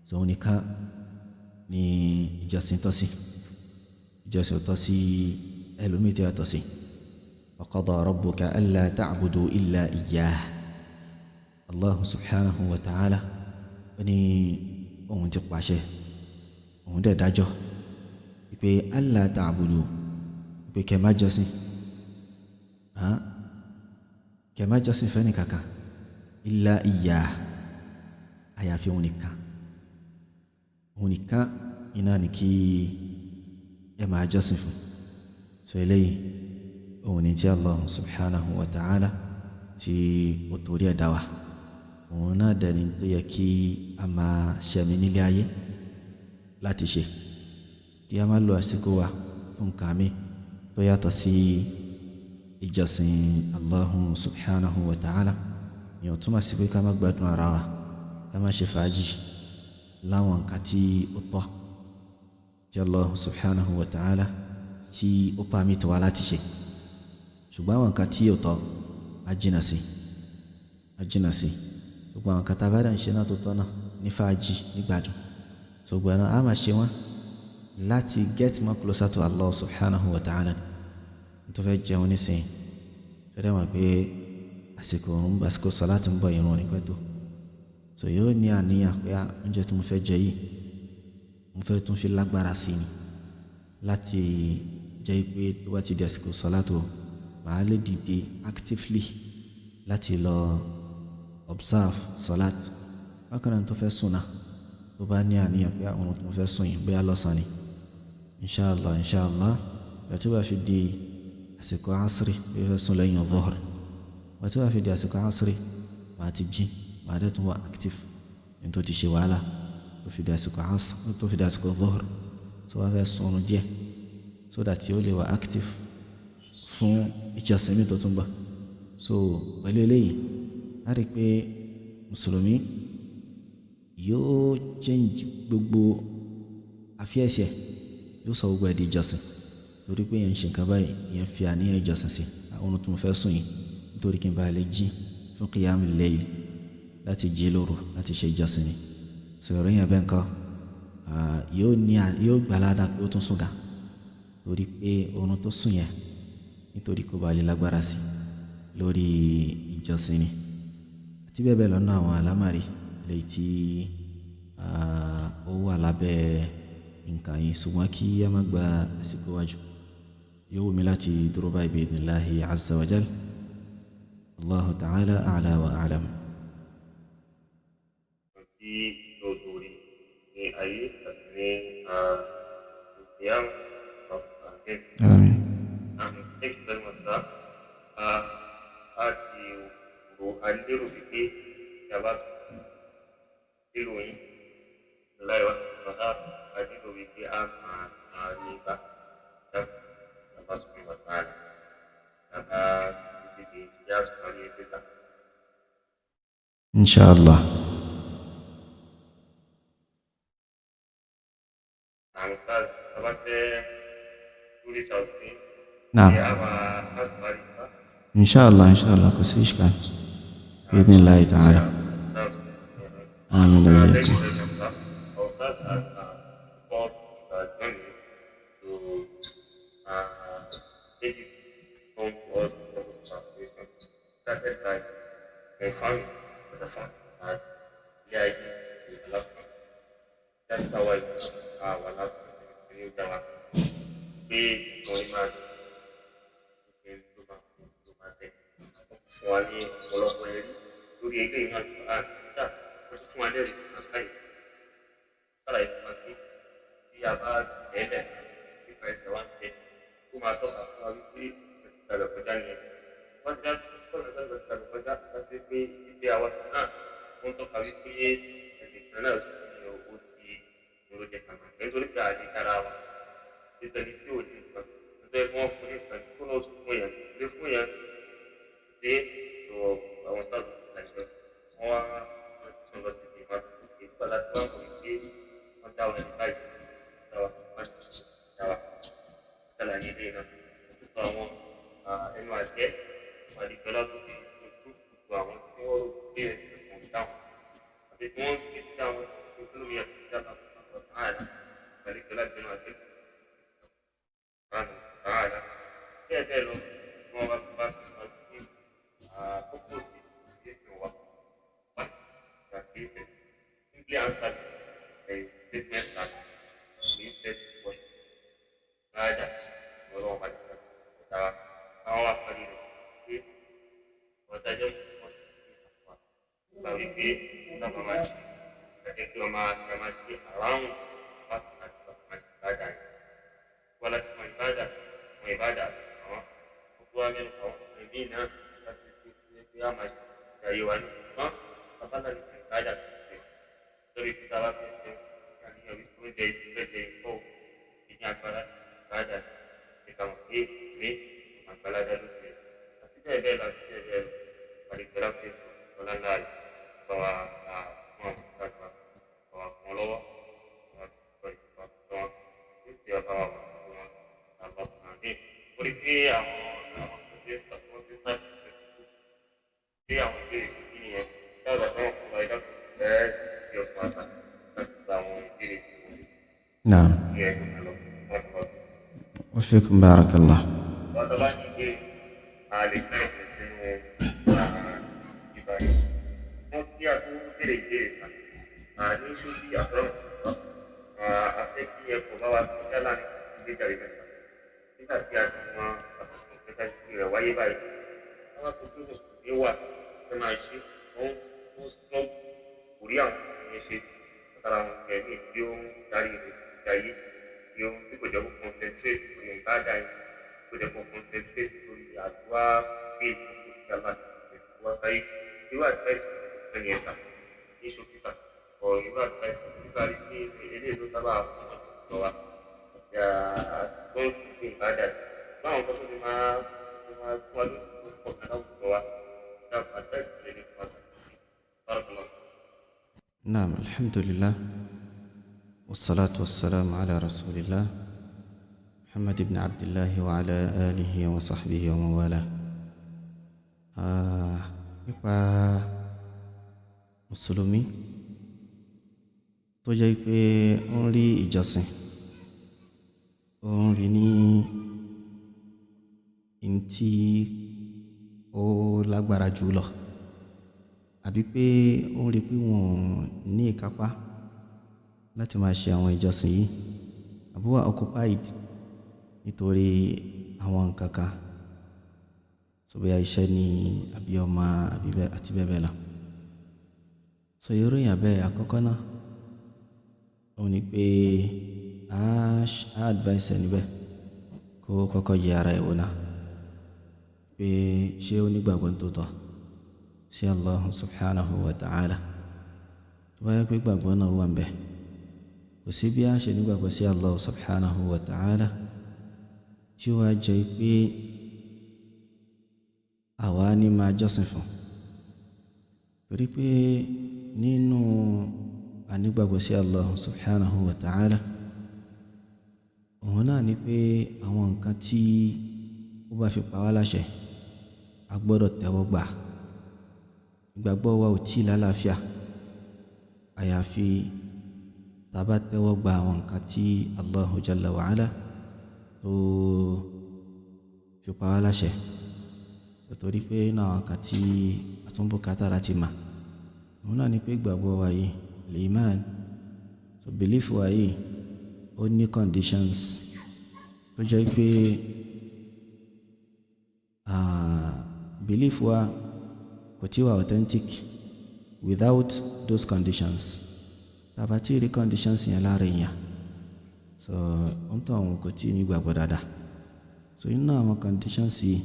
So òun nìkan ni ìjọsìn tọ́ sí, ìjọsìn tọ́ sí ẹlòmíì tó yàtọ̀ sí. Wa qada rabbuka alla ta'budu illa iyyah. Allah subhanahu wa ta'ala ó ní òun ti pàṣẹ, òun dẹ̀ dájọ́ pé alla ta'budu, pé kẹ́ má jọ́sìn, kẹ́ má jọ́sìn fẹ́ni kankan, illa iyyah, àyàfi òun nìkan. Òun nìkan iná ni kí ẹ máa jọ́sìn fún. So eléyìí òun ni tí Allah subhanahu wa ta'ala tí ó torí ẹ̀ dá wa. Òun náà dẹ̀ ni tó yẹ kí a máa ṣẹ̀mí nílé ayé láti ṣe, kí a máa lo àsìkò wa fún nǹkan mi tó yàtọ̀ sí ìjọsìn Allah subhanahu wa ta'ala. Ìyẹn túmọ̀ sí pé ká má gbádùn ara wa, ká má ṣe fàájì láwọn nǹkan tí ó tọ́ tí Allah subhanahu wa ta'ala tí ó pàmì tó wa láti ṣe. Ṣùgbọ́n àwọn nǹkan tí ó tọ́ á jìnà sí, á jìnà sí. Gbogbo àwọn nǹkan tá a bá dà ń ṣe náà tó tọ́ náà ní fàájì, nígbàdùn, ṣùgbọ́n náà a máa ṣe wọ́n láti get more closer to Allah subhanahu wa ta'ala. Tó fẹ́ jẹun nísìnyí, tó dẹ̀ mọ̀ pé àsìkò òun, àsìkò sọ̀láàtì ń bọ̀, ìrun ní pẹ́ tó. So yóò ní àníyàn pé oúnjẹ tí mo fẹ́ jẹ yìí, mo fẹ́ tún fi lágbára sí ni láti jẹ́ pé tó bá ti di àsìkò sọ̀láàtì o, màá lè dìde actively láti lọ observe sọ̀láàtì. Bákan náà tó fẹ́ sùn náà, tó bá ní àníyàn pé àwọn ohun tí mo fẹ́ sùn yìí bóyá lọ́sàn-án ni, inshallah, inshallah, ìgbà tí ó bá fi di àsìkò asiri, bí ó fẹ́ sùn lẹ́yìn dhuhr, ìgbà tí ó bá fi di àsìkò asiri, màá ti jí, màá dẹ̀ tún wà active ní tó ti ṣe wàhálà tó fi di àsìkò asiri, tó fi di àsìkò dhuhr, tó bá fẹ́ sùn díẹ̀ so that ó lè wà active fún ìjọsìn mi tó tún bọ̀. So pẹ̀lú eléyìí, a rí pé mùsùlùmí yóò change gbogbo àfíẹ̀sẹ̀, yóò sọ gbogbo ẹ̀ di ìjọsìn, torí pé èèyàn ń ṣe nǹkan báyìí, èèyàn fi àníyàn ìjọsìn sí àwọn ohun tó mo fẹ́ sùn yìí, nítorí kí n bá lè jí fún qiyamul layl, láti jí lóru láti ṣe ìjọsìn ni. Sọ̀rọ̀ yẹn bẹ́ẹ̀ nǹkan, yóò ní, yóò gbà ládàá pé ó tún sùn gà, torí pé oorun tó sùn yẹn nítorí kó ba lè lágbára sí lórí ìjọsìn ni. Àti bẹ́ẹ̀ bẹ́ẹ̀ lọ́nà àwọn àlámàrí léyìí tí ó wà lábẹ́ nǹkan yìí. Ṣùgbọ́n kí a má gba àsìkò wájú, yóò wù mí láti dúró báyìí bi idhnillahi azza wa jal. Allahu ta'ala a'la wa a'lam. Tí lórí ní ayé àti ní ìyá. Àmín. Thank you very much, sir. A ti rò, a lérò wípé tí a bá lérò yín láì wá sọ̀rọ̀, a lérò wípé a máa rí bá bá sọ̀rọ̀ wà sáà bàbá títí di ìyá sọ̀rọ̀ ní ẹgbẹ́ ta. Inshallah. Àwọn sáà bá fẹ́ lórí ṣàwùjọ. Naam. Ṣé a máa sọ̀rọ̀ rí bá? Inshallah, inshallah, kò sí ishkal. Bi idhnillahi ta'ala. Àmín wa Thank iyyakum. you very much, sir. Our class has called journey to take it home to us from translation. Started by confirming for the fact that the idea is the last one. That's how I our last one. New Dawa. Pé nǹkan yìí máa ṣe tó máa tó máa tẹ̀. Fún wa ní ọ̀pọ̀lọpọ̀ ẹ̀rí lórí ilé ìwé àti àti wọ́n tún fún wa lẹ́rìí àkáyè. Ṣàlàyé fún wa pé bí a bá tẹ̀lẹ̀ nípa ẹsẹ̀ wa ń tẹ̀, ó máa tọ́ka fún wa wípé ìgbàlọ̀ kọjá nìyẹn. Wọ́n ti dá sọ̀rọ̀ ìgbàlọ̀ kọjá láti pé ìgbé àwọn náà ó ń tọ́ka wípé ẹnìkan náà ní ó ti ló jẹ kàmá. Nítorí pé àlè dára wa. Nítorí tí ò ní nǹkan, nítorí wọ́n fún ní nǹkan, kó náà fún yẹn, lé fún yẹn dé lọ àwọn sábà àìsàn. Wọ́n wá wọ́n tún lọ sí ìgbà ìgbà láti wá mọ̀ wípé wọ́n dá wa ní báyìí, dá wa, wọ́n dá wa. Ṣàlàyé ilé náà. Wọ́n tún sọ àwọn ẹnu àjẹ́ Wọ́n ké sí àwọn olómi àti ìjọba ọ̀tàlá pẹ̀lú ìjọba àti ọ̀tàlá bẹ́ẹ̀ bẹ́ẹ̀ lọ. Wọ́n wá bá wá sí àkókò sí ìgbésẹ̀ wa wá ìgbésẹ̀ simply answer the statement that we said was rather ọlọ́wọ́ bá ti sọ àwọn wá parí rẹ̀ pé ọ̀dájọ́ wọ́n ti ṣe àwọn gbà wípé sábà máa ṣe ẹ̀jẹ̀ kí wọ́n máa ṣe máa ṣe around wá sí àti wá máa ṣe ìbádà yìí wọ́n láti máa ìbádà àwọn ìbádà àwọn ọkọ̀ wa mẹ́rin àwọn ẹ̀mí náà láti ṣe ṣe pé a máa ṣe ayé wa ní ṣùgbọ́n bàbá láti ṣe ìbádà tó ṣe lórí pé tá a bá fẹ́ jẹun kí àníyàn wípé oúnjẹ ìfẹ́ jẹ ìkọ́ ìní agbára ìbádà ìkàwọn pé ní àgbàládá ló ṣe àti bẹ́ẹ̀ bẹ́ẹ̀ lọ àti bẹ́ẹ̀ bẹ́ẹ̀ lọ àlejò láti ọlá ńlá rẹ̀ bá wa fún àwọn ìtajà bá wa fún ọ lọ́wọ́ bá wa sọ ìgbà tó wọn ó sì bá wa wà fún wọn àlọ́ àmì orí pé àwọn àwọn tó ti ń tó ti ń sáà pé àwọn ìbéèrè tó kí nìyẹn dáadáa tó wọn fún wa ìdáàbò ẹ ṣe ọkọ àgbà láti gba àwọn ìbéèrè tí wọn Naam. ní ẹgbẹ́ lọ wọn lọ. Wa fikum barakallah. Wọ́n tó bá ní ìbéèrè a lè fẹ́ ìpè sínú ìbáyìí. Wọ́n kí àtúntò béèrè ìbéèrè kan ní ṣókí àtọ́rọ̀ a fẹ́ kí ẹ kọ̀ bá wa kọjá láàrin ìgbéjáde mẹ́ta nígbà tí a ti mọ àtúntò kẹta sí rẹ̀ wáyé báyìí. Wọ́n wá sọ pé mùsùlùmí wà tó máa ṣe wọ́n ń sọ kò rí àwọn ìyẹn ṣe látara àwọn ẹ̀mí tí ó ń darí rẹ̀ sí ayé tí ó tí kò jẹ́ kó concentrate lórí ìbádà yìí, kò jẹ́ kó concentrate lórí àdúrà pé ìkókó sí aláṣẹ wá sáyé. Irú advice wo ni ẹ̀ka ní ṣókíkà ọ̀ irú advice nígbà rí pé eléyìí ló sábà fún ọ̀dọ́ wa àti àtúntò sí ìbádà yìí báwọn kan tó ti máa fún wa lójú tó pọ̀ kan láwùjọ wa dáàbò advice wo lè fún wa bárakàlá. Naam, alhamdulillah. Wassalatu wassalamu ala rasulillah Muhammad ibn Abdillah wa ala alihi wa sahbihi wa mawala. Nípa Mùsùlùmí tó jẹ́ pé ó ń rí ìjọsìn, ó ń rí ní n tí ó lágbára jù lọ, àbí pé ó ń rí pé wọn ò ní ìkápá láti máa ṣe àwọn ìjọsìn yìí, àbí wà occupied nítorí àwọn nǹkan kan, so bóyá iṣẹ́ ni àbí ọmọ àbí bẹ́ẹ̀ àti bẹ́ẹ̀ bẹ́ẹ̀ lọ. So irú èèyàn bẹ́ẹ̀ àkọ́kọ́ náà, òun ni pé a advice ẹni bẹ́ẹ̀ kó kọ́kọ́ yẹ ara ẹ̀ wò náà pé ṣé ó nígbàgbọ́ ní tòótọ́ sí Allah subhanahu wa ta'ala. Tó bá yẹ pé ìgbàgbọ́ náà wà níbẹ̀, kò sí bí a ṣe nígbàgbọ́ sí Allah subhanahu wa ta'ala tí ó wá jẹ́ pé àwa ní máa jọ́sìn fún. Torí pé nínú ànígbàgbọ́ sí Allah subhanahu wa ta'ala, òun náà ni pé àwọn nǹkan tí ó bá fi pa wá láṣẹ, a gbọdọ̀ tẹ́wọ́ gbà. Ìgbàgbọ́ wa ò tí ì lálàáfíà àyàfi tá a bá tẹ́wọ́ gba àwọn nǹkan tí Allahu jalla wa ala tó fi pa wá láṣẹ. Nítorí pé nínú àwọn nǹkan tí a tún bùkátà láti mọ̀, òun náà ni pé ìgbàgbọ́ wa yìí, al-iman, so belief wa yìí, ó ní conditions tó jẹ́ pé belief wa kò tí wà authentic without those conditions. Tá a bá tí rí conditions yẹn lára èèyàn, so òǹtọ̀hún kò tí ì ní ìgbàgbọ́ dáadáa. So inú àwọn conditions yìí,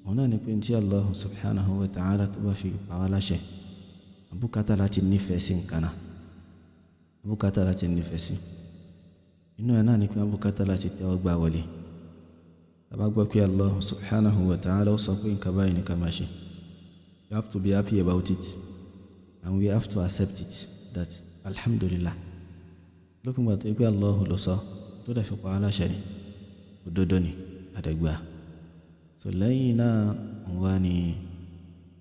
òun náà ni pé tí Allah subhanahu wa ta'ala tó bá fi pa wá láṣẹ, àbùkátà láti nífẹ̀ẹ́ sí nǹkan náà, àbùkátà láti nífẹ̀ẹ́ sí. Inú ẹ̀ náà ni pé àbùkátà láti tẹ́wọ́ gbà wọlé. Tá a bá gbọ́ pé Allah subhanahu wa ta'ala ó sọ pé nǹkan báyìí ni ká máa ṣe, you have to be happy about it and we have to accept it that alhamdulillah. Lópin ìgbà tó yẹ pé Allah ló sọ tó dẹ̀ fi pa wá láṣẹ ni, òdodo ni, àdẹ̀gbà. So lẹ́yìn náà, òun wá ní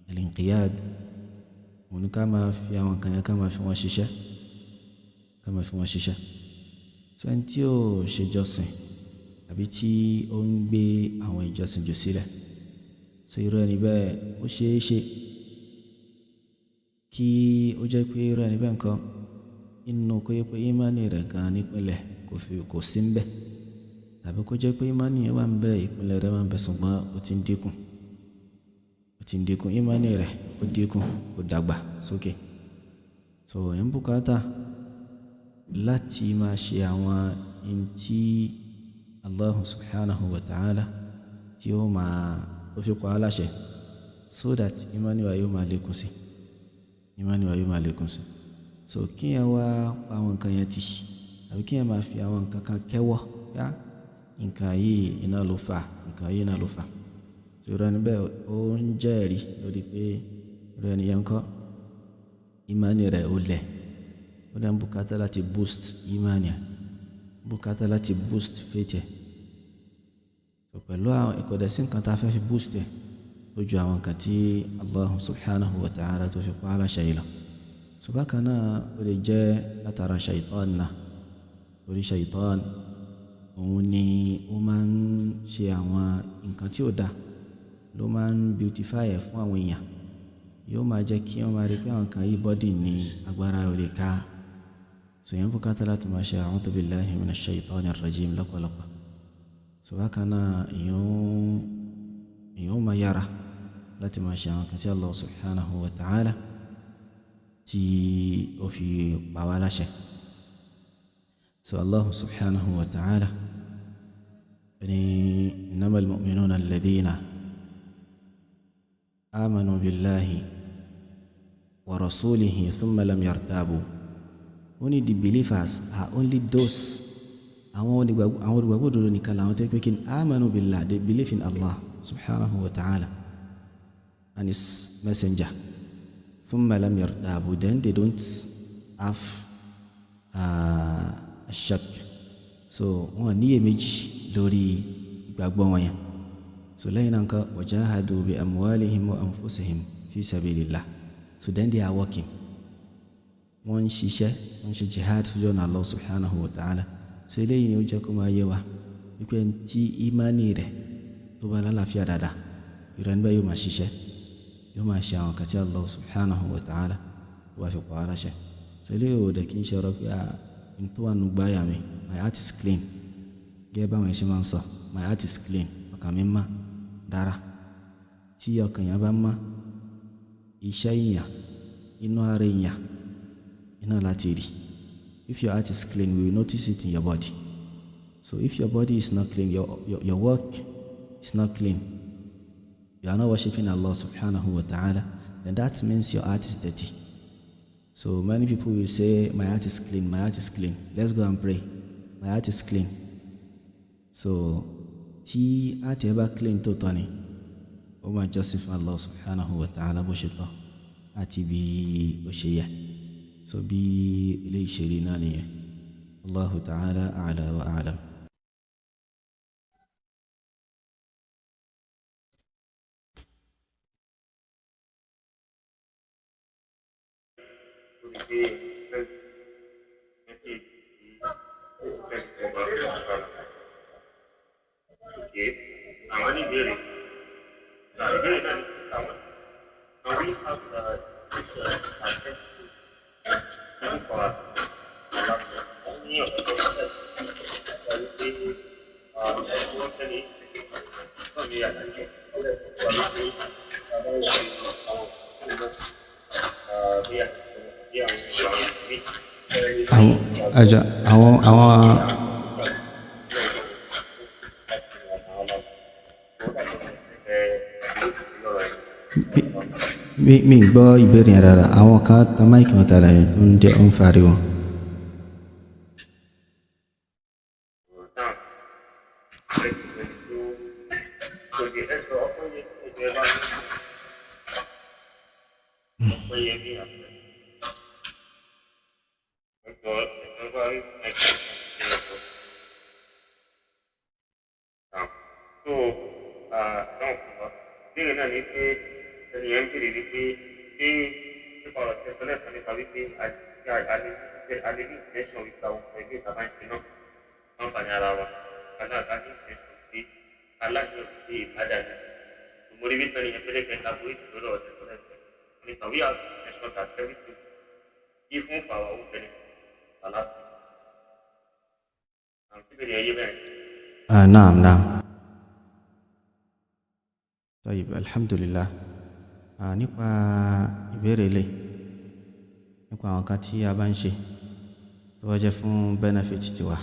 al-inqiyad. Òun ni ká máa fi àwọn nǹkan yẹn, ká máa fi wọ́n ṣiṣẹ́, ká máa fi wọ́n ṣiṣẹ́. So ẹni tí ò ṣe ìjọsìn àbí tí ó ń gbé àwọn ìjọsìn jù sílẹ̀, so irú ẹni bẹ́ẹ̀ ó ṣe é ṣe kí ó jẹ́ pé irú ẹni bẹ́ẹ̀ nǹkan inú kó yẹ pé ìmánì rẹ̀ gan nípìnlẹ̀ kò fi kò sí ń bẹ̀, tàbí kó jẹ́ pé ìmánì yẹn wà ń bẹ̀, ìpìlẹ̀ rẹ̀ wà ń bẹ̀, ṣùgbọ́n ó ti ń dínkù, ó ti ń dínkù, ìmánì rẹ̀ ó dínkù, ó dàgbà sókè. So ẹ̀ ń bùkátà láti máa ṣe àwọn ohun tí Allah subhanahu wa ta'ala tí ó máa ó fi pa á láṣẹ, so that ìmánì wa yóò máa lékún sí, ìmánì wa yóò máa lékún sí. So kí ẹ wá pa àwọn nǹkan yẹn tì, àbí kí ẹ máa fi àwọn nǹkan kan kẹ́wọ́ yá, nǹkan yìí iná ló fà, nǹkan yìí iná ló fà. So irú ẹni bẹ́ẹ̀ ó ń jẹ́rìí lórí pé irú ẹni yẹn ń kọ́ ìmánì rẹ̀ ó lẹ̀, ó dẹ̀ ń bùkátà láti boost ìmánì ẹ̀, bùkátà láti boost faith ẹ̀. So pẹ̀lú àwọn ìkọ̀dẹ̀ sí nǹkan tá a fẹ́ fi boost ẹ̀ ó ju àwọn nǹkan tí Allah subhanahu wa ta'ala tó fi pa á láṣẹ yìí lọ. So bákan náà ó lè jẹ́ látara shaitan náà, torí shaitan òun ni ó máa ń ṣe àwọn nǹkan tí ò dáa, ló máa ń beautify ẹ̀ fún àwọn èèyàn, yóò máa jẹ́ kí wọ́n máa rí pé àwọn nǹkan yìí bọ́dì ní agbára ò lè ká. So yẹn bùkátà láti máa ṣe a'udhu billahi minash shaitanir rajim lọ́pọ̀lọpọ̀. So bákan náà èèyàn ó máa yára láti máa ṣe àwọn nǹkan tí Allah subhanahu wa ta'ala tí ó fi pa wá láṣẹ. So Allah subhanahu wa ta'ala ní innamal mu'minuna alladhina amanu billahi wa rasulihi thumma lam yartabu. Only the believers are only those, àwọn olùgbàgbọ́ òdodo nìkan làwọn tó pé kí ni amanu billah, they believe in Allah subhanahu wa ta'ala and his messenger, thumma lam yartabu, then they don't have a shak. So wọn níyèméjì lórí ìgbàgbọ́ wọn yẹn. So lẹ́yìn náà nǹkan wajahadu bi amwalihim wa anfusihim fi sabilillah. So then they are working, wọ́n ń ṣiṣẹ́, wọ́n ń ṣe jihad sójú ọ̀nà Allah subhanahu wa ta'ala. So eléyìí ni ó jẹ́ kó máa yé wa wípé ẹni tí ìmánì rẹ̀ tó bá lálàáfíà dáadáa, irú ẹni bẹ́ẹ̀ yóò máa ṣiṣẹ́, yóò máa ṣe àwọn nǹkan tí Allah subhanahu wa ta'ala tó bá fi pa á láṣẹ. So eléyìí ò dẹ̀ kí n ṣe ọ̀rọ̀ pé n tó wà nù gbáyà mi, my heart is clean, gẹ́gẹ́ báwọn ẹ̀ ṣe máa ń sọ, my heart is clean, ọkàn mi mọ́ dára. Tí ọkàn yẹn bá mọ́, iṣẹ́ èèyàn, inú ara èèyàn iná láti rí. If your heart is clean, we will notice it in your body. So if your body is not clean, your work is not clean, you are not worshiping Allah subhanahu wa ta'ala, then that means your heart is dirty. So many people will say, my heart is clean, my heart is clean, let's go and pray, my heart is clean. So tí heart ẹ bá clean tó tọ́ ni, ó máa jọ́sìn fún Allah subhanahu wa ta'ala bó ṣe tọ́ àti bí ó ṣe yẹ. So bí ilé ìṣeré náà nìyẹn. Allahu ta'ala a'la wa a'lam. Lórí pé message tí ó fẹ́ kó bá fún wa. Okay, àwọn ní ìbéèrè. Now, ìbéèrè náà ni pé àwọn can we have this attention for our laptop? Wọ́n ní ọ̀pọ̀ ìgbà wípé wọ́n tẹ́lẹ̀ náà ní àlàyé ọ̀rẹ́ tó wà wípé bàbá ò ṣe àwọn ìṣòro bí àwọn ìṣòro míì. Àwọn àjọ àwọn mi gbọ́ ìbéèrè yẹn dáadáa. Àwọn kan tan máìkì wọn kalẹ̀ yẹn tó ń jẹ́ ó ń fariwo. Ìbéèrè náà ni pé ẹni yẹn ń béèrè wípé ṣé nípa sọ lẹ́ẹ̀kan nípa wípé a lè ní intention wípé àwọn ọmọ ilé ìta bá ń ṣe náà àǹfààní ara wa aláàbá ní intention pé aláàbò pé ìbádà ni. Mo rí wípé ní ẹgbẹ́ kẹta bó ìdúró lọ́wọ́ tẹ̀sán lẹ́sẹ̀. Ní we have intention that everything even for our own benefit aláàbò. Àwọn tí bèrè ẹyẹ bẹ́ẹ̀. Naam, naam. Tayyib, alhamdulillah. Nípa ìbéèrè ilé, nípa àwọn nǹkan tí a bá ń ṣe tó bá jẹ́ fún benefit tiwa.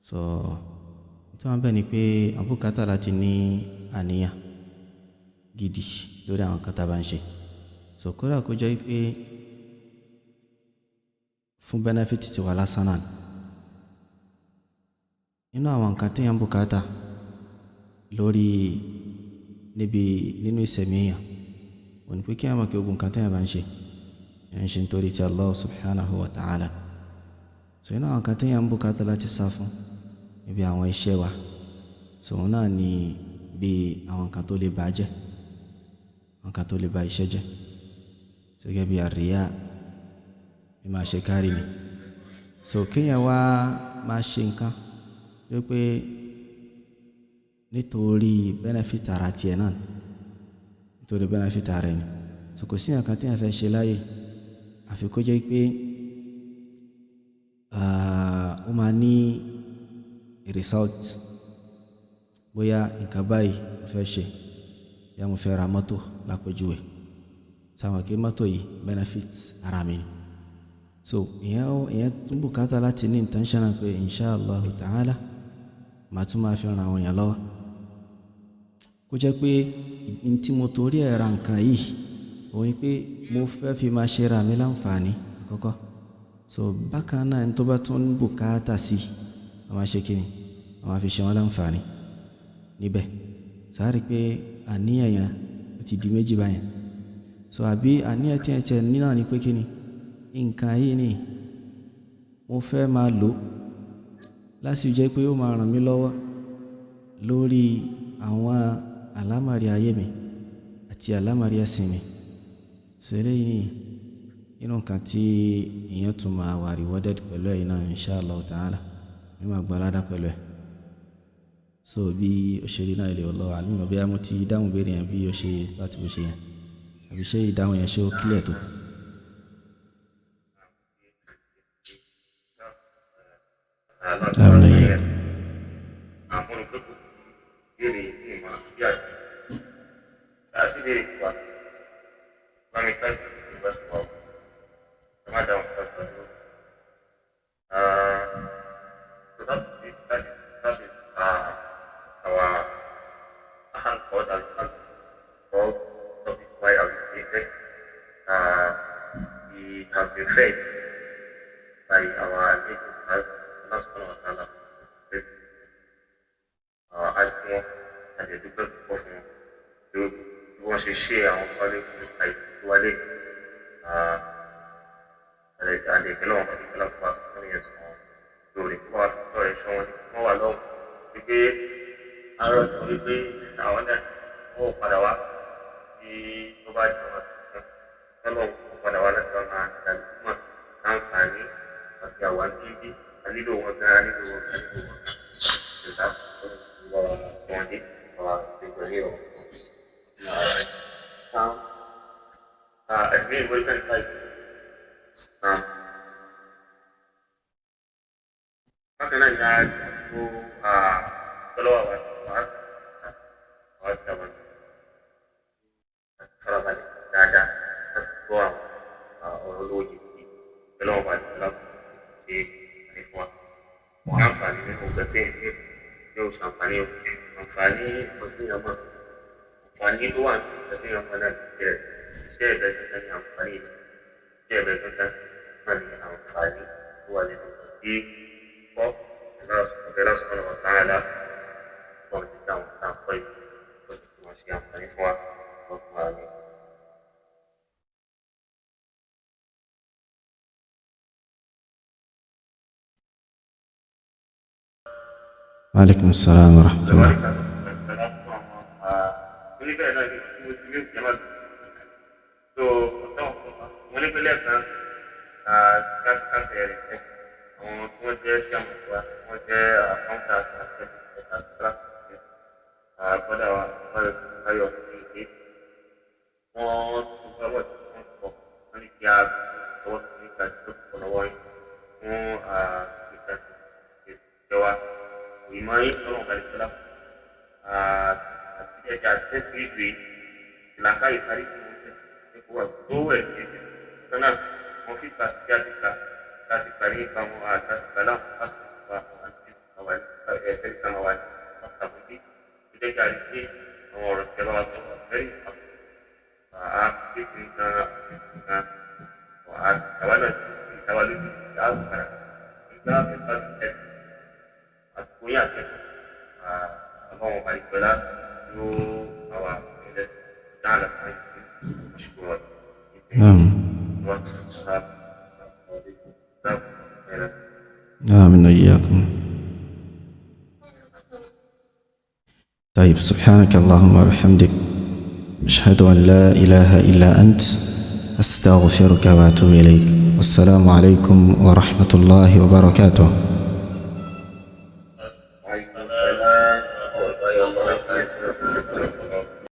So, tí wọ́n bẹ̀ ni pé àbùkátà láti ní àníyàn gidi lórí àwọn nǹkan tí a bá ń ṣe. So, kódà kó jẹ́ pé fún benefit tiwa lásán náà ni. Nínú àwọn nǹkan tí èèyàn bùkátà lórí níbi nínú ìsẹ̀mí èèyàn, òun ni pé kí èèyàn mọ̀ pé gbogbo nǹkan tí èèyàn bá ń ṣe, èèyàn ń ṣe nítorí ti Allah subhanahu wa ta'ala. So nínú àwọn nǹkan tí èèyàn bùkátà láti sá fún níbi àwọn iṣẹ́ wa, so òun náà ni bí àwọn nǹkan tó lè bà jẹ́, àwọn nǹkan tó lè ba iṣẹ́ jẹ́. So gẹ́gẹ́ bí àríyá, bí máa ṣe kárí mi. So kí èèyàn wá máa ṣe nǹkan tó jẹ́ pé nítorí benefit ara ti ẹ̀ náà, nítorí benefit ara ẹni. So kò sí nǹkan tí èèyàn fẹ́ ṣe láyé àfi kó jẹ́ pé, ó máa ní result. Bóyá nǹkan báyìí mo fẹ́ ṣe, bóyá mo fẹ́ ra mọ́tò lápèjúwe. Ṣé àwọn kí mọ́tò yìí benefit ara mi ni. So èèyàn tún bùkátà láti ní intention pé insha Allah ta'ala màá tún máa fi ran àwọn èèyàn lọ́wọ́. Kó jẹ́ pé n tí mo torí ẹ̀ ra nǹkan yìí, òun ni pé mo fẹ́ fi máa ṣe ra mi láǹfààní àkọ́kọ́. So bákan náà ẹni tó bá tún bùkátà sí, a máa ṣe kí ni? A máa fi ṣe wọ́n láǹfààní níbẹ̀. So a rí pé àníyàn yẹn ó ti di méjì báyẹn. So àbí àníyàn tí ẹ ti ẹ ní náà ni pé kí ni? Nǹkan yìí ni mo fẹ́ máa lò láti jẹ́ pé ó máa ràn mí lọ́wọ́ lórí àwọn àlámọ̀rí ayé mi àti àlámọ̀rí ẹ̀sìn mi. So eléyìí ni inú nǹkan tí èèyàn tún máa wà rewarded pẹ̀lú ẹ̀ náà insha Allah ta'ala. Èèyàn máa gba ládá pẹ̀lú ẹ̀. So bí ó ṣe rí náà ilé wallahu a'lam. Mi ò mọ̀ bóyá mo ti dáhùn ìbéèrè yẹn bí ó ṣe láti bó ṣe yẹn. Àbí ṣé ìdáhùn yẹn ṣé ó clear tó? Àmín. Àwọn olùkọ́ béèrè ìmọ̀ bí àti àti béèrè ìwà bámi ká ìgbà tó wà ó. Ẹ má dáhùn ká tó dúró. So that is our hand called as called topic why are we created. We have been fed by our native Allah subhanahu wa ta'ala. Àti wọn àti ẹ̀dúpẹ́ púpọ̀ fún wọn bí wọ́n ṣe ṣe àwọn kọ́lé nípa ìwálé àti ìpínlẹ̀ wọn àti ìpínlẹ̀ fún wa fún ìyẹn sọ lórí kó wá sọ ẹ̀ṣọ́ wọn ní wọ́n wà lọ́wọ́ wípé àárọ̀ sọ wípé àwọn náà wọ́n ò padà wá tí tó bá jọ wọn tọ́lọ̀ ò padà wá láti wá máa ṣàlùmọ̀ láǹfààní àti àwa níbí a nílò wọn gan a nílò wọn gan a nílò wọn gan ìgbà wọn dé wà ìgbà yìí ọ̀. Admin version 5. Bákan náà ni a tó tọ́lọ́wà wa wá sí àwọn farabalẹ̀ dáadáa láti gbọ́ àwọn ọ̀rọ̀ olówó yìí tọ́lọ́wà wa ní ọlá ṣe àní fún wa. Àǹfààní nínú gbẹ̀gbẹ̀ yóò ṣàǹfààní o. Àǹfààní ọdún yẹn mọ̀. Àǹfààní ló wà nínú ọdún yẹn mọ̀ náà jẹ́ iṣẹ́ ẹ̀bẹ̀ dandan ní àǹfààní rẹ̀. Iṣẹ́ ẹ̀bẹ̀ dandan náà ní àǹfààní tó wà nínú tí kọ́ ọ̀bẹ subhanahu wa ta'ala wọ́n ti dáhùn tá a kọ́ yìí wọ́n ti wọ́n ṣe àǹfààní fún wa wọ́n fún wa ní. Wa alaikum assalam wa rahmatullah. Oníbẹ̀rẹ̀ náà ní mo ti ní ìjọba tó ọ̀tọ̀ Wọ́n ní pé lẹ́ẹ̀kan káfíńtà rẹ̀ àwọn tí wọ́n jẹ́ sí àwọn ìwà wọ́n jẹ́ àkọ́ńtà àti àti àgbọ́dà wa báyọ̀ ní ìdí. Wọ́n tún bá wọ̀ tí wọ́n sọ wọ́n ní kí a lọ́wọ́ sí níta tó kọ̀ lọ́wọ́ yín fún ìta ìjọba. Ìmọ̀ yín lọ́wọ́ kàlífẹ́lá àti ẹja àti ìwé ìlàkà ìparí tí wọ́n tẹ̀ ní kó wà tó wẹ̀ kéde. Bákan náà wọ́n fi gbà sí àdìgbà láti parí nípa wọn àti àgbà láwọn pàṣẹ àti àwọn ẹ̀ẹ́dẹ́gbẹ̀ta kan wà ní pàtàkì tó jẹ́ kí a rí pé àwọn ọ̀rọ̀ tí ẹ bá wa sọ wà very important. Àá fi nǹkan nǹkan àwa náà ti fi ìdáwà lójú ìdá àgbàrá nígbà mẹ́fà ẹ̀ àsìkò yín àtẹ̀kọ́ àwọn ọba ìgbọ́lá yóò àwà ilẹ̀ dáàlà sáyẹ̀nsì àsìkò wọn. Naam. آمين وإياكم. طيب، سبحانك اللهم وبحمدك، أشهد أن لا إله إلا أنت، أستغفرك وأتوب إليك، والسلام عليكم ورحمة الله وبركاته.